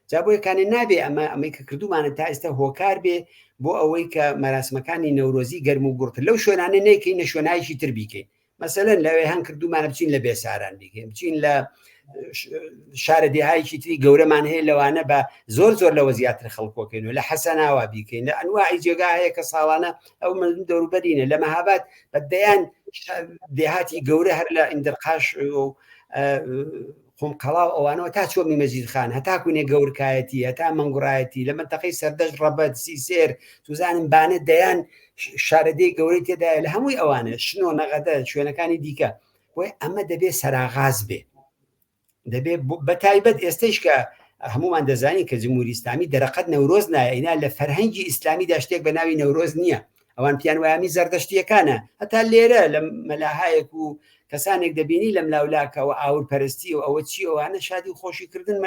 جا بۆیە کانێ نابێ ئەمە ئەمەی کە کردومانە تا ئێستا هۆکار بێ بۆ ئەوەی کە مەراسمەکانی نەورۆزی گەرم و گوڕتر لەو شوێنانە نەیکەین لە شوێنایەکی تر بیکەین. مەسەلەن لەوێ هەن کردومانە بچین لە بێساران بیکەین، بچین لە شارە دێهایەکی تری گەورەمان هەیە لەوانە بە زۆر زۆر لەوە زیاتر خەڵکۆکەین و لە حەسەناوا بیکەین لە ئەنواعی جێگا هەیە کە ساڵانە ئەو مردم دەوروبەرینە لە مەهاباد بە دەیان دێهاتی گەورە هەر لە ئیندرقاش و قومقەڵا و ئەوانەوە تا چۆمی مەجید خان هەتا کوونێ گەورکایەتی هەتا مەنگوڕایەتی لە منتەقەی سەردەشت ڕەبەت سیسێر سوزانم بانە دەیان شارەدێی گەورەی تێدایە لە هەمووی ئەوانە شنۆ نەغەدە شوێنەکانی دیکە بۆیە ئەمە دەبێ سەراغاز بێ دەبێ بە تایبەت ئێستەیش کە هەمومان دەزانین کە جمهوری ئیسلامی دەرەقەت نەورۆز نایە ئینا لە فەرهەنگی ئیسلامیدا شتێک بە ناوی نەورۆز نییە ئەوان پیان وایامی زەردەشتیەکانە هەتا لێرە لە مەلاهایەک و کەسانێک دەبینی لەم لاولاکەوە ئاور پەرستی و ئەوە چی ئەوانە شادی و خۆشیکردن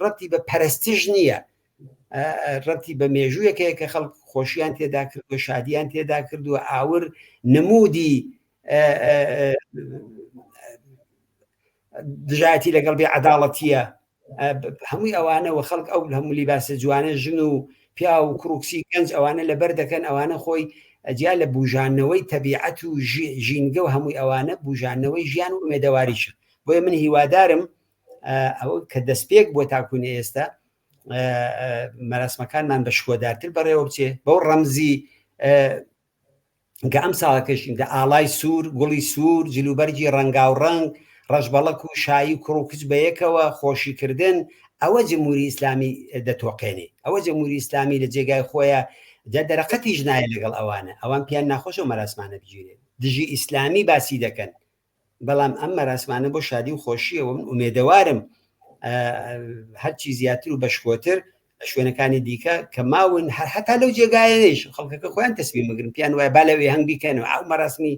ڕەتی بە پەرستش نییە ڕەتی بە مێژوویەک هەیە کە خەڵک خۆشیان تێدا کردووە شادیان تێدا کردووە ئاور نمودی دژایەتی لەگەڵ بێ عداڵەتیە هەمووی ئەوانە و خەڵک ئەو هەموو لیباسە جوانە ژن و پیا و کوڕکسی گەنج ئەوانە لەبەر دەکەن ئەوانە خۆی جیا لە بژانەوەی تەبیعەت و ژینگە و هەمووی ئەوانە بژانەوەی ژیان و ئومێدەواریشە بۆیە من هیوادارم ئەوە کە دەستپێک بۆ تاکوونە ئێستا مەراسمەکانمان بە شکۆدارتر بەڕێوە بچێ بەو ڕەمزی کە ئەم ساڵەکەشین دە ئاڵای سوور گوڵی سوور جلوبەرگی ڕەنگاو ڕەنگ ڕەشبەڵەک و شایی کوڕ و کچ بەیەکەوە خۆشیکردن ئەوە جمهوری ئیسلامی دەتۆقێنێ ئەوە جمهوری ئیسلامی لە جێگای خۆیە جا دەرەقەتیش نایە لەگەڵ ئەوانە ئەوان پیان ناخۆشە مەراسمانە بگیرێت دژی ئیسلامی باسی دەکەن بەڵام ئەم مەراسمانە بۆ شادی و خۆشیەوە من ئومێدەوارم هەرچی زیاتر و بەشکۆتر لە شوێنەکانی دیکە کە ماون هەر هەتا لەو جێگایەنەیش خەڵکەکە خۆیان تەسمیم بگرن پیان وایە با لەوێ هەنگ بیکەنەوە ئەو مەراسمی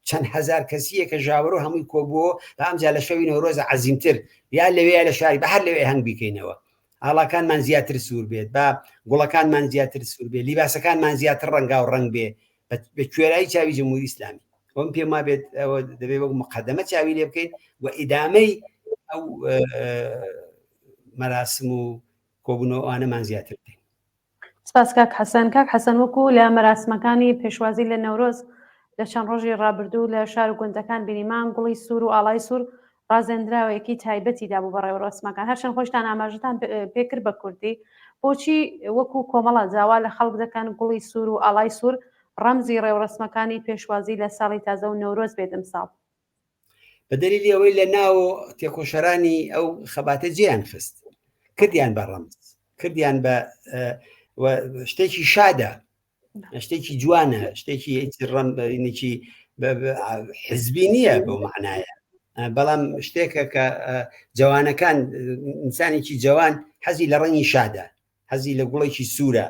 چەند هزار کەسیە کە ژاوەرۆ هەمووی کۆبووە بە ئەمجا لە شەوی نەورۆزە عەزیمتر یا لەوێ لە شاری بە هەر لەوێ هەنگ بیکەینەوە ئاڵاکانمان زیاتر سوور بێت با گوڵەکانمان زیاتر سوور بێت لیباسەکانمان زیاتر ڕەنگا و ڕەنگ بێ بە کوێرایی چاوی جمهوری ئیسلامی وەم پێم وابێت ئەوە دەبێت وەک مقدمە چاوی لێ بکەین و ئیدامەی ئەو مەراسم و کۆبوونەوە ئەوانەمان زیاتر بکەین. سپاس کاک حەسەن. کاک حەسەن وەکو لە مەراسمەکانی پێشوازی لە نەورۆز لە چەند ڕۆژی ڕابردوو لە شار و گوندەکان بینیمان گوڵی سوور و ئاڵای سوور ڕازێندراوێکی تایبەتی دابوو بە ڕێوڕەسمەکان هەرچەند خۆشتان ئاماژەتان پێکرد بە کوردی بۆچی وەکو کۆمەڵە داوا لە خەڵک دەکەن گوڵی سوور و ئاڵای سوور ڕەمزی ڕێوڕەسمەکانی پێشوازی لە ساڵی تازە و نەورۆز بێت ئەمساڵ؟ بە دەلیلی ئەوەی لە ناو تێکۆشەرانی ئەو خەباتە جێیان خست کردیان بە ڕەمز کردیان بە شتێکی شادە شتێکی جوانە شتێکی ڕەمێکی حزبی نییە بەو معنایە بەڵام شتێکە کە جوانەکان ئینسانێکی جوان حەزی لە ڕەنگی شادە حەزی لە گوڵێکی سوورە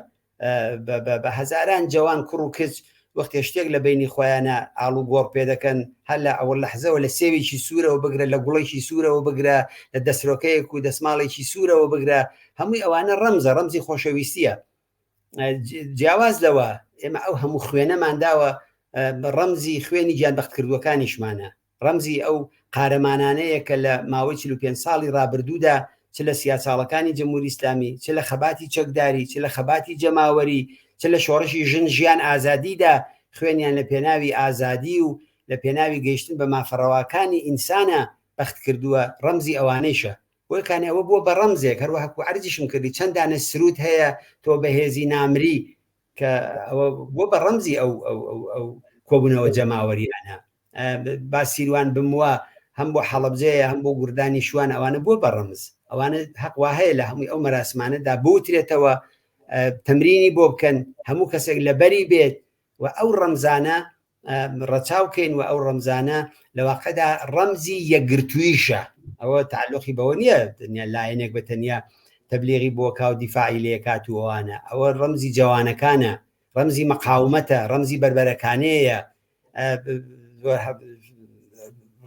بە هەزاران جوان کوڕ و کچ وەختێ شتێک لە بینی خۆیانە ئاڵوگۆڕ پێ دەکەن هەر لە ئەوە لەحزەوە لە سێوێکی سوورەوە بگرە لە گوڵێکی سوورەوە بگرە لە دەسرۆکەیەک و دەسماڵێکی سوورەوە بگرە هەمووی ئەوانە ڕەمزە ڕەمزی خۆشەویستیە جیاواز لەوە ئێمە ئەو هەموو خوێنەمان داوە بە ڕەمزی خوێنی گیان بەختکردووەکانیشمانە. ڕەمزی ئەو قارەمانانەیە کە لە ماوەی 45 ساڵی ڕابردوودا چ لە سیاچاڵەکانی جمهوری ئیسلامی، چ لە خەباتی چەکداری، چ لە خەباتی جەماوەری، چ لە شۆڕشی ژن ژیان ئازادیدا خوێنیان لە پێناوی ئازادی و لە پێناوی گەیشتن بە مافە ڕەواکانی ئینسانا بەخت کردووە، ڕەمزی ئەوانەیشە. بۆیە کانی ئەوە بووە بە ڕەمزێک، هەروەها کو عەرزیشم کردی چەند دانە سروود هەیە تۆ بەهێزی نامری کە ئەوە بووە بە ڕەمزی ئەو ئەو ئەو ئەو کۆبوونەوە جەماوەریانە. با سیروان بموە هەم بۆ حەڵەبجەیە هەم بۆ گوردانی شوان ئەوانە بووە بە ڕەمز. ئەوانە هەق وا هەیە لە هەمووی ئەو مەراسمانەدا بوترێتەوە، تەمرینی بۆ بکەن، هەموو کەسێک لەبەری بێت و ئەو ڕەمزانە ڕەچاو کەین و ئەو ڕەمزانە لە واقعدا ڕەمزی یەکگرتوویشە. ئەوە تعلقی بەوە نییە تەنیا لایەنێک بە تەنیا تەبلیغی بۆ کا و دیفاعی لێکات و ئەوانە. ئەوە ڕەمزی جەوانەکانە، ڕەمزی مەقاومەتە، ڕەمزی بەربەرەکانەیە،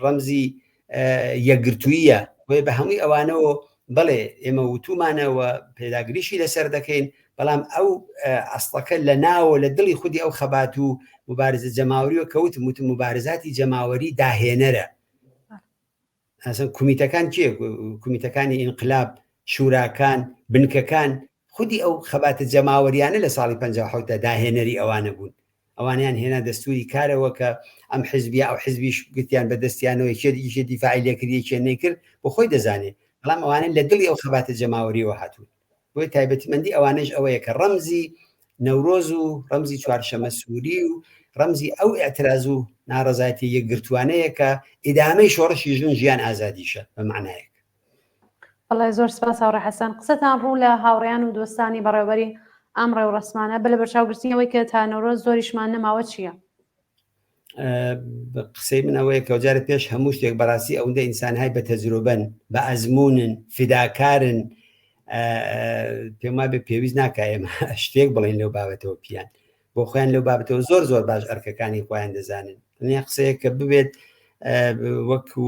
ڕەمزی یەکگرتوویە. بۆیە بە هەمووی ئەوانەوە بەڵێ ئێمە وتومانەوە پێداگریشی لەسەر دەکەین، بەڵام ئەو ئەسڵەکە لە ناوە لە دڵی خودی ئەو خەبات و مبارزە جەماوەریەوە کەوتم وتم مبارزاتی جەماوەری داهێنەرە. ئەسن کومیتەکان کێ؟ کومیتەکانی ئینقلاب، شوراکان، بنکەکان، خودی ئەو خەباتە جەماوەریانە لە ساڵی 57 دا داهێنەری ئەوانە بوون. ئەوانیان هێنا دەستوری کارەوە کە ئەم حزبیا ئەو حزبیش گرتیان بە دەستیانەوە، یەکێ یەکێ دیفاعی لێکرد یەکێ نەیکرد، بۆ خۆی دەزانێ. بەڵام ئەوانە لە دڵی ئەو خەباتە جەماوەریەوە هاتوون. بۆیە تایبەتمەندی ئەوانەش ئەوەیە کە ڕەمزی نەورۆز و ڕەمزی چوارشەمە سووری و ڕەمزی ئەو ئاعتراز و ناڕەزایەتی یەکگرتوانەیە کە ئیدامەی شۆڕشی ژن ژیان ئازادیشە بە معنایەک. بەڵێ زۆر سپاس هاوڕێ حەسەن. قسەتان ڕوو لە هاوڕێیان و دۆستانی بەڕێوەبەری ئەم ڕێوڕەسمانە بە لەبەرچاوگرتنی ئەوەی کە تا نەورۆز زۆریشمان نەماوە چییە؟ قسەی من ئەوەیە کە جارە پێش هەموو شتێک بەڕاستی ئەوەندە ئینسانهای بە تەجروبەن، بە ئەزمونن، فیداکارن، پێم وابێ پێویست ناکا ئێمە شتێک بڵێن لەو بابەتەوە پیان بۆ خۆیان لەو بابەتەوە زۆر زۆر باش ئەرکەکانی خۆیان دەزانن. تەنیا قسەیەک کە ببێت وەکو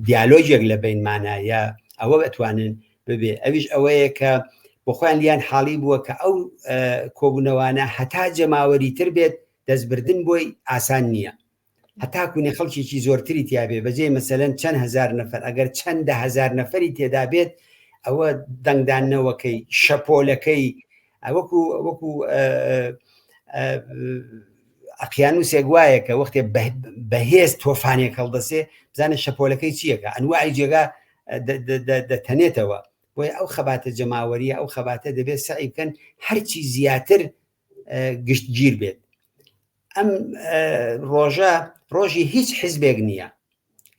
دیالۆگێک لە بینمانە یا ئەوە بتوانن ببێ، ئەویش ئەوەیە کە بۆ خۆیان لیان حاڵی بووە کە ئەو کۆبوونەوانە هەتا جەماوەری تر بێت دەستبردن بۆی ئاسان نییە. هەتاکوونێ خەڵکێکی زۆرتری تیا بێ، بەجێ مەسەلەن چەند هەزار نەفەر، ئەگەر چەند دە هەزار نەفەری تێدا بێت، ئەوە دەنگدانەوەکەی، شەپۆلەکەی، وەکو وەکو ئەقیانوسێک وایە کە وەختێ بەهێز تۆفانێک هەڵدەسێ، بزانە شەپۆلەکەی چییەکە، ئەنواعی جێگا دەتەنێتەوە. بۆیە ئەو خەباتە جەماوەریە، ئەو خەباتە دەبێت سەعی بکەن هەرچی زیاتر گشتگیر بێت. ئەم ڕۆژە ڕۆژی هیچ حزبێک نییە،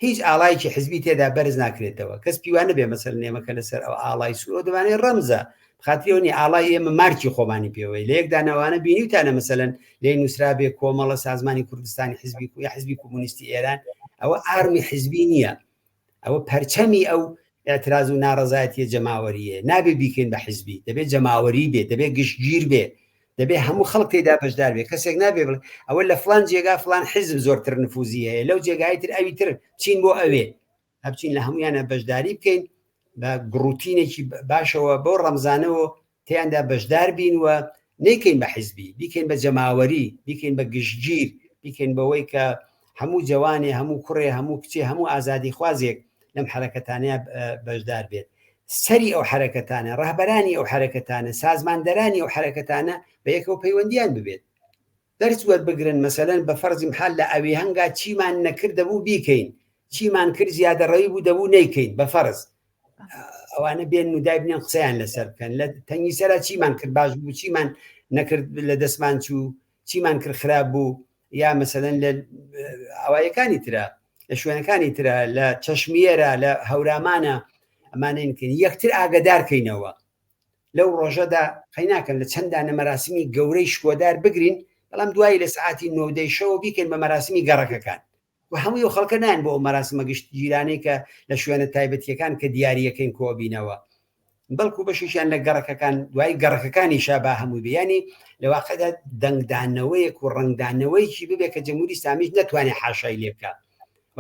هیچ ئاڵایەکی حزبی تێدا بەرز ناکرێتەوە. کەس پیوانە بێ مەسەر نێمەکە لەسەر ئەو ئاڵای سوورەوە دەبانێ ڕەمزە، خاتریەوە نیە ئاڵای ئێمە مارکی خۆمانی پێوەی لە یەکدانەوانە بینیوتانە مەسەلەن لێ نووسرابێ کۆمەڵە سازمانی کوردستانی حزبی یا حزبی کۆمۆنیستی ئێران، ئەوە ئارمی حزبی نییە، ئەوە پەرچەمی ئەو اعتراض و ناڕەزایەتیە جەماوەریە. نابێ بیکەین بە حزبی، دەبێت جەماوەری بێت، دەبێت گشتگیر بێ، دەبێ هەموو خەڵک تێدا بەشدار بێ. کەسێک نابێ بڵێ ئەوە لە فلان جێگا فلان حزب زۆرتر نفوزی هەیە، لەو جێگای تر ئەوی تر، بچین بۆ ئەوێ، هەبچین لە هەمویانە بەشداری بکەین بە گڕوتینێکی باشەوە بەو ڕەمزانەوە تیاندا بەشدار بین و نەیکەین بە حزبی، بیکەین بە جەماوەری، بیکەین بە گشتگیر، بیکەین بەوەی کە هەموو جەوانێ، هەموو کوڕێ، هەموو کچێ، هەموو ئازادیخوازێک لەم حەرەکەتانەیە بەشدار بێت. سەری ئەو حەرەکەتانە، ڕەهبەرانی ئەو حەرەکەتانە، سازماندەرانی ئەو حەرەکەتانە بە یەکەوە پەیوەندیان ببێت. دەرس وەربگرن، مەسەلەن بە فەرزی محال لە ئەوێهەنگا چیمان نەکرد دەبوو بیکەین، چیمان کرد زیادەڕەوی بوو دەبوو نەیکەین، بە فەرز ئەوانە بێن و دایبنێن قسەیان لەسەر بکەن. لە تەنگی سەرا چیمان کرد باش بوو، چیمان نەکرد لە دەستمان چوو، چیمان کرد خراپ بوو، یا مەسەلەن لە ئاوایەکانی ترە، لە شوێنەکانی ترە، لە چەشمیێرە، لە هەورامانە، ئەمانەین کەین یەکتر ئاگادارکەینەوە. لەو ڕۆژەدا قەیناکەن لە چەند دانە مەراسمی گەورەی شکۆدار بگرین، بەڵام دوایی لە سەعاتی نۆدەی شەوە بیکەین بە مەراسمی گەڕەکەکان و هەمووی ئەو خەڵکە نایەن بۆ ئەو مەراسمە گشتگیرانەی کە لە شوێنە تایبەتیەکان کە دیاریەکەین کۆبینەوە، بەڵکو بەشێکیان لە گەڕەکەکان دوای گەڕەکەکانی شا با هەمووی بێ. ینی لە واقعدا دەنگدانەوەیەک و ڕەنگدانەوەیەکی ببێ کە جمهوری ئیسلامیش نەتوانێت حاشای لێ بکا. و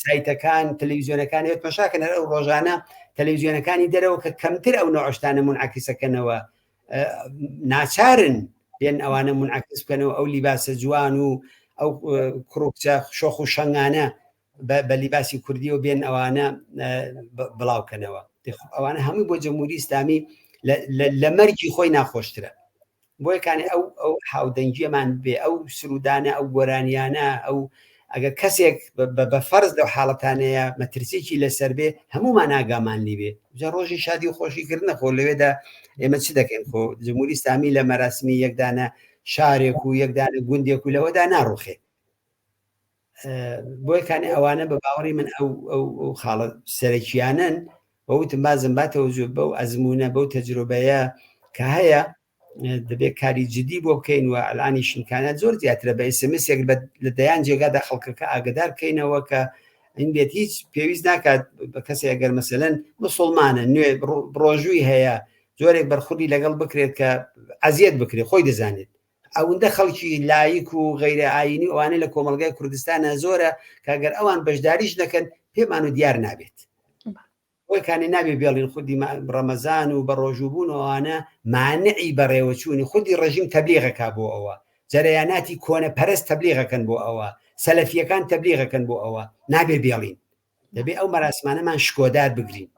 سایتەکان، تەلەڤیزیۆنەکان هێت مەشاکەن هەر ئەو ڕۆژانە تەلەڤیزیۆنەکانی دەرەوە کە کەمتر ئەو نەوعشتانە منعکسەکەنەوە، ناچارن بێن ئەوانە منعکس بکەنەوە، ئەو لیباسە جوان و ئەو کوڕ و کچە شۆخ و شەنگانە. بە لیباسی کوردیەوە بێن ئەوانە بڵاوکەنەوە ئەوانە هەمووی بۆ جمهوری ئیسلامی لە مەرگی خۆی ناخۆشترە بۆیە کانێ ئەو ئەو هاودەنگیەمان بێ ئەو سرودانە ئەو گۆرانیانە ئەو ئەگەر کەسێک بە فەرز لەو حاڵەتانەیە مەترسیکی لەسەر بێ هەمومان ئاگامان لیبێ جا ڕۆژی شادی و خۆشی کردنە خۆ لەوێدا ئێمە چ دەکەین خۆ جمهوری ئیسلامی لە مەراسمی یەکدانە شارێک و یەکدانە گوندێک و لەوەدا ناڕوخێ بۆیە کانێ ئەوانە بە باوەڕی من ئەو ئەو ئەو خاڵە سەرەکیانن وتم بازم باتەوە زۆر بەو ئەزمونە بەو تەجروبەیە کە هەیە دەبێت کاری جدی بۆ بکەین و ئەلانی شینکانە زۆر زیاترە بە ئسمسێک لە دەیان جێگادا خەڵکەکە ئاگدار بکەینەوە کە این بێت هیچ پێویست ناکات بە کەسێک ئەگەر مەسەلەن مسلمانە نوێ ڕۆژووی هەیە جۆرێک بەرخوردی لەگەڵ بکرێت کە ئەزیەت بکرێت خۆی دەزانێت ئەوەندە خەڵکی لایک و غەیرە ئاینی ئەوانە لە کۆمەڵگای کوردستانە زۆرە کە گەر ئەوان بەشداریش نەکەن پێمان و دیار نابێت بۆی کانێ نابێ بێڵین خودی ڕەمەزان و بە ڕۆژووبوون ئەوانە مانعی بەڕێوەچوونی خودی ڕژیم تەبلیغەکە بۆ ئەوە جەرەیاناتی کۆنە پەرست تەبلیغەکەن بۆ ئەوە سەلەفیەکان تەبلیغەکەن بۆ ئەوە نابێ بێڵین دەبێ ئەو مەراسمانەمان شکۆدار بگرین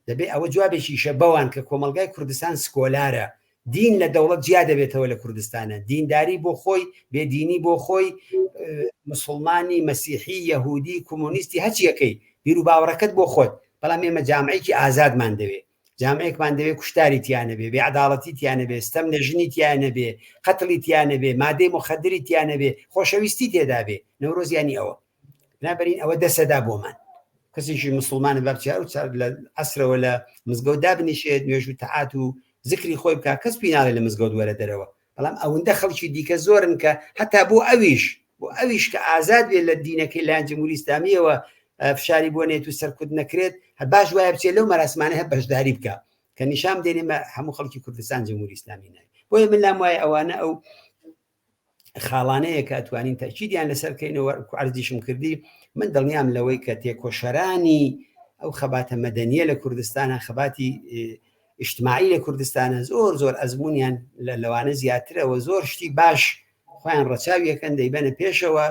دەبێ ئەوە جوابێکیشە بەوان کە کۆمەڵگای کوردستان سکۆلارە دین لە دەوڵەت جیا دەبێتەوە لە کوردستانە دینداری بۆ خۆی بێدینی بۆ خۆی مسلمانی مەسیحی یەهودی کۆمۆنیستی هەچیەکەی بیر و باوەڕەکەت بۆ خۆت بەڵام ئێمە جامعێکی ئازادمان دەوێت جامعێکمان دەوێت کوشتاری تیانەبێ بێعداڵەتی تیانەبێ ستەم لە ژنی تیانەبێ قەتڵی تیانەبێ مادەی مخدری تیانەبێ خۆشەویستی تێدابێ نەورۆزیانی ئەوە نابرین ئەوە دەسەدا بۆمان کەسێکی مسلمانە با بچێ ئەو چار لە عەسرەوە لە مزگەوت دابنیشێت نوێژ و تەعات و زکری خۆی بکە کەس پێی ناڵێ لە مزگەوت وەرە دەرەوە بەڵام ئەوەندە خەڵکی دیکە زۆرن کە هەتا بۆ ئەویش بۆ ئەویش کە ئازاد بێت لە دینەکەی لایەن جمهوری ئیسلامیەوە فشاری بۆ نێت و سەرکوت نەکرێت هەر باش وایە بچێت لەو مەراسمانە هەر بەشداری بکە کە نیشان بدەین هەموو خەڵکی کوردستان جمهوری ئیسلامی ناوێت بۆیە من لام وایە ئەوانە ئەو خاڵانەیە کە ئەتوانین تەکیدیان لەسەر بکەینەوە عەرزیشم کردی من دڵنیام لەوەی کە تێکۆشەرانی ئەو خەباتە مەدەنیە لە کوردستانە خەباتی ئیجتماعی لە کوردستانە زۆر زۆر ئەزمونیان لە لەوانە زیاترەوە زۆر شتی باش خۆیان ڕەچاویەکەن دەیبەنە پێشەوە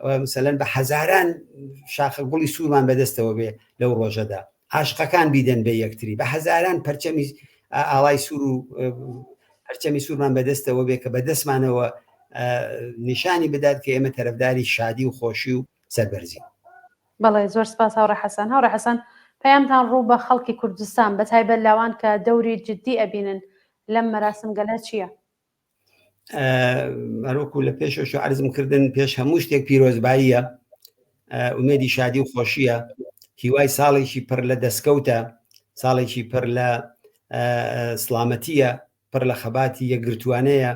مثلەن بە هەزاران شاخە گوڵی سوورمان بەدەستەوە بێ لەو ڕۆژەدا عاشقەکان بیدەن بە یەکتری بە هەزاران پەرچەمی ئاڵای سوور و پەرچەمی سوورمان بەدەستەوە بێ کە بەدەستمانەوە نیشانی بدات کە ئێمە تەرەفداری شادی و خۆشی و سەربەرزی. بەڵێ زۆر سپاس هاوڕێ حەسەن. هاوڕێ حەسەن پەیامتان ڕوو بە خەڵکی کوردستان بە تایبەت لاوان کە دەوری جدی ئەبینن لەم مەراسمگەلە چییە؟ هەروەکو لە پێشەوە عەرزم کردن پێش هەموو شتێک پیرۆزباییە ئومێدی شادی و خۆشیە هیوای ساڵێکی پڕ لە دەستکەوتە ساڵێکی پڕ لە سلامەتیە پڕ لە خەباتی یەکگرتوانەیە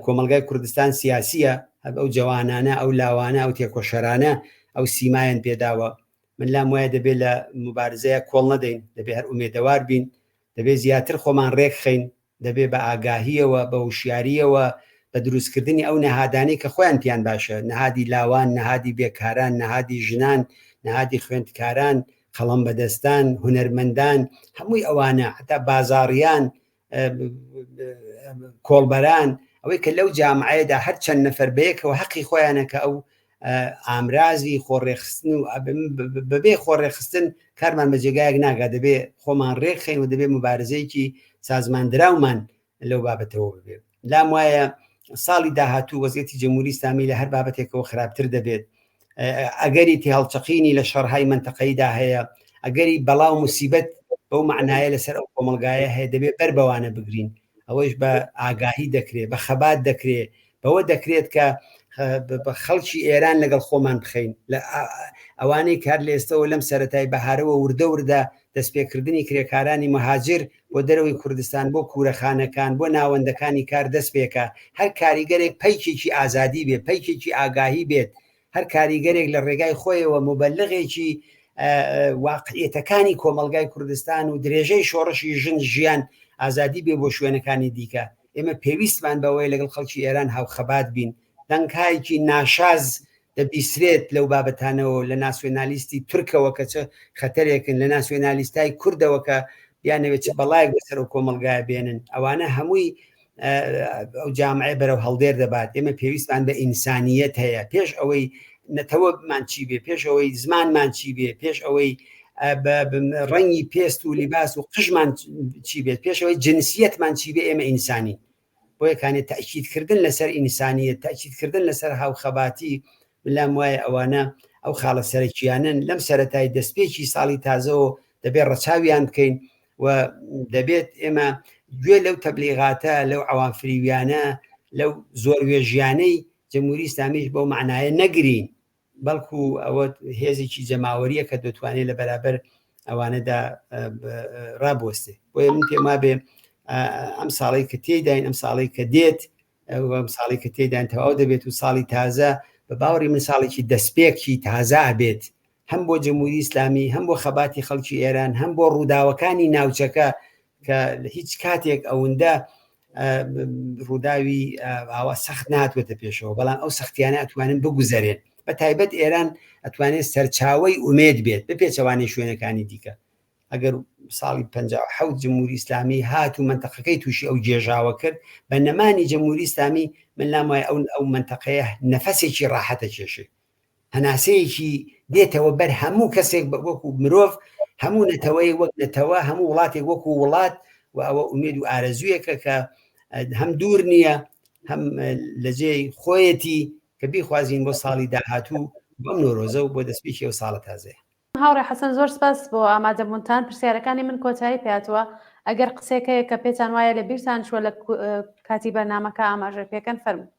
کۆمەلگای کوردستان سیاسیە ئەو جوانانە ئەو لاوانە ئەو تێکۆشەرانە ئەو سیمایان پێداوە من لام وایە دەبێت لە مبارزەیە کۆڵ نەدەین دەبێ هەر ئومێدەوار بین دەبێت زیاتر خۆمان ڕێکخەین دەبێ بە ئاگاهییەوە، بە وشیارییەوە، بە دروستکردنی ئەو نەهادانەی کە خۆیان پێیان باشە، نەهادی لاوان، نەهادی بێکاران، نەهادی ژنان، نەهادی خوێندکاران، قەڵەمبەدەستان، هونەرمەندان، هەمووی ئەوانە، هەتا بازاڕیان، کۆڵبەران، ئەوەی کە لەو جامعەیەدا هەر چەند نەفەر بەیەکەوە هەقی خۆیانە کە ئەو ئامرازی خۆڕێخستن و بەبێ خۆڕێخستن کارمان بە جێگایەک ناگا دەبێ خۆمان ڕێکخەین و دەبێ مبارزەیەکی سازماندراومان لەو بابەتەوە ببێ لام وایە ساڵی داهاتوو وەزیەتی جمهوری ئیسلامی لە هەر بابەتێکەوە خراپتر دەبێت ئەگەری تێهەڵچەقینی لە شەڕهای منتەقەیدا هەیە ئەگەری بەڵا و مسیبەت بەو معنایە لەسەر ئەو کۆمەلگایە هەیە دەبێت بەر بەوانە بگرین ئەوەیش بە ئاگاهی دەکرێت بە خەبات دەکرێت بەوە دەکرێت کە خەڵکی ئێران لەگەڵ خۆمان بخەین لە ئەوانەی کار لە ئێستەوە لەم سەتای بەهارەوە وردە وردە دەستپێکردنی کرێکارانی مهاجر بۆ دەرەوەی کوردستان بۆ کوورەخانەکان بۆ ناوەندەکانی کار دەست پێکە هەر کاریگەرێک پەیکێکی ئازادی بێ پەیکێکی ئاگاهی بێت هەر کاریگەرێک لە ڕێگای خۆیەوە مبلغێکی واقعیەتەکانی کۆمەلگای کوردستان و درێژەی شۆڕشی ژن ژیان ئازادی بێ بۆ شوێنەکانی دیکە ئێمە پێویستمان بەوەیە لەگەڵ خەڵکی ئێران هاوخەبات بین. دەنگهایەکی ناشاز دەبیسرێت لەو بابەتانەوە لە ناسیۆنالیستی تورکەوە کە چ خەتەرێکن، لە ناسیۆنالیستای کوردەوە کە بیانەوێت چ بەڵایەک بەسەر ئەو کۆمەڵگایە بێنن. ئەوانە هەمووی ئەو جامعەیە بەرەو هەڵدێر دەبات. ئێمە پێویستمان بە ئینسانیەت هەیە. پێش ئەوەی نەتەوەمان چی بێ، پێش ئەوەی زمانمان چی بێ، پێش ئەوەی ڕەنگی پێست و لیباس و قژمان چی بێت، پێش ئەوەی جنسیەتمان چی بێ، ئێمە ئینسانین. بۆیە کانێ تەئکیدکردن لەسەر ئینسانیەت، تەئکیدکردن لەسەر هاوخەباتی، من لام وایە ئەوانە ئەو خاڵە سەرەکییانەن لەم سەرەتای دەستپێکی ساڵی تازەوە دەبێت ڕەچاویان بکەین و دەبێت ئێمە گوێ لەو تەبلیغاتە، لەو عەوامفریویانە، لەو زۆروێژیانەی جمهوری ئیسلامیش بەو مەعنایە نەگرین، بەڵکو ئەوە هێزێکی جەماوەریە کە دەتوانێت لە بەرابەر ئەوانەدا ڕابوەستێ. بۆیە من پێم وابێ ئەم ساڵی کە تێداین، ئەم ساڵی کە دێت، ئەم ساڵی کە تێداین تەواو دەبێت و ساڵی تازە بە باوەڕی من ساڵێکی دەستپێکی تازە بێت، هەم بۆ جمهوری ئیسلامی، هەم بۆ خەباتی خەڵکی ئێران، هەم بۆ ڕووداوەکانی ناوچەکە کە هیچ کاتێک ئەوەندە ڕووداوی ئاوا سەخت ناتوێتە پێشەوە، بەڵام ئەو سەختیانە ئەتوانن بگوزەرێن. بە تایبەت ئێران ئەتوانێت سەرچاوەی ئومێد بێت بە پێچەوانەی شوێنەکانی دیکە. ئەگەر ساڵی 57 جمهوری ئیسلامی هات و منتەقەکەی تووشی ئەو گێژاوە کرد، بە نەمانی جمهوری ئیسلامی من لام وایە ئەو منتەقەیە نەفەسێکی ڕاحەتە کێشێ، هەناسەیەکی دێتەوە بەر هەموو کەسێک وەکو مرۆڤ، هەموو نەتەوەیەک وەک نەتەوە، هەموو وڵاتێک وەکو وڵات. و ئەوە ئومێد و ئارەزوویەکە کە هەم دوور نییە هەم لە جێی خۆیەتی کە بیخوازین بۆ ساڵی داهاتوو، بۆ ئەم نۆرۆزە و بۆ دەستپێکی ئەو ساڵە تازەیە. هاوڕێ حەسەن زۆر سپاس بۆ ئامادەبوونتان. پرسیارەکانی من کۆتایی پێهاتووە. ئەگەر قسەیەک هەیە کە پێتان وایە لە بیرتان چووە لە کاتی بەرنامەکە ئاماژە پێکەن فەرموو.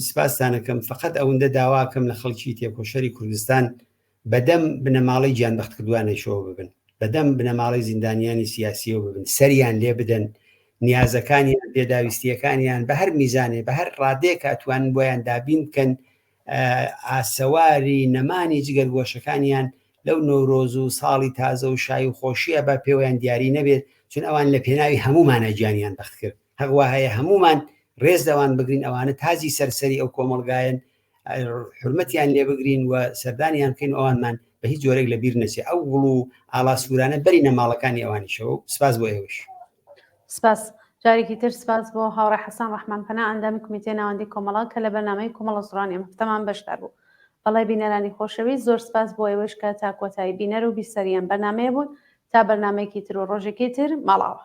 سپاستانەکەم. فقط ئەوەندە داواکەم لە خەڵکی تێکۆشەری کوردستان بەدەم بنەماڵەی گیانبەختکردوانەیشەوە ببن، بەدەم بنەماڵەی زیندانیانی سیاسیەوە ببن، سەریان لێ بدەن، نیازەکانیان، پێداویستیەکانیان بە هەر میزانێ، بە هەر ڕادەیەک ئەتوانن بۆیان دابین بکەن. ئاسەواری نەمانی جگەرگۆشەکانیان لەو نەورۆز و ساڵی تازە و شای و خۆشیە بە پێوەیان دیاری نەبێت، چون ئەوان لە پێناوی هەموومانە گیانیان بەخت کرد. هەق وا هەیە هەموومان ڕێز لەوان بگرین، ئەوانە تاجی سەر سەری ئەو کۆمەڵگایەن، حورمەتیان لێ بگرین و سەردانیان بکەین و ئەوانمان بە هیچ جۆرێک لە بیر نەچێ. ئەو گوڵ و ئاڵا سوورانە بەرینە ماڵەکانی ئەوانیشەوە. سپاس بۆ ئێوەش. سپاس. جارێکی تر سپاس بۆ هاوڕێ حەسەن ڕەحمان پەنا ئەندامی کومیتەی ناوەندی کۆمەڵە کە لە بەرنامەی کۆمەڵە سوڕانی ئەم هەفتەمان بەشدار بوو. بەڵێ بینەرانی خۆشەویست زۆر سپاس بۆ ئێوەش کە تا کۆتایی بینەر و بیسەری ئەم بەرنامەیە بوون. تا بەرنامەیەکی تر و ڕۆژێکی تر ماڵئاوا.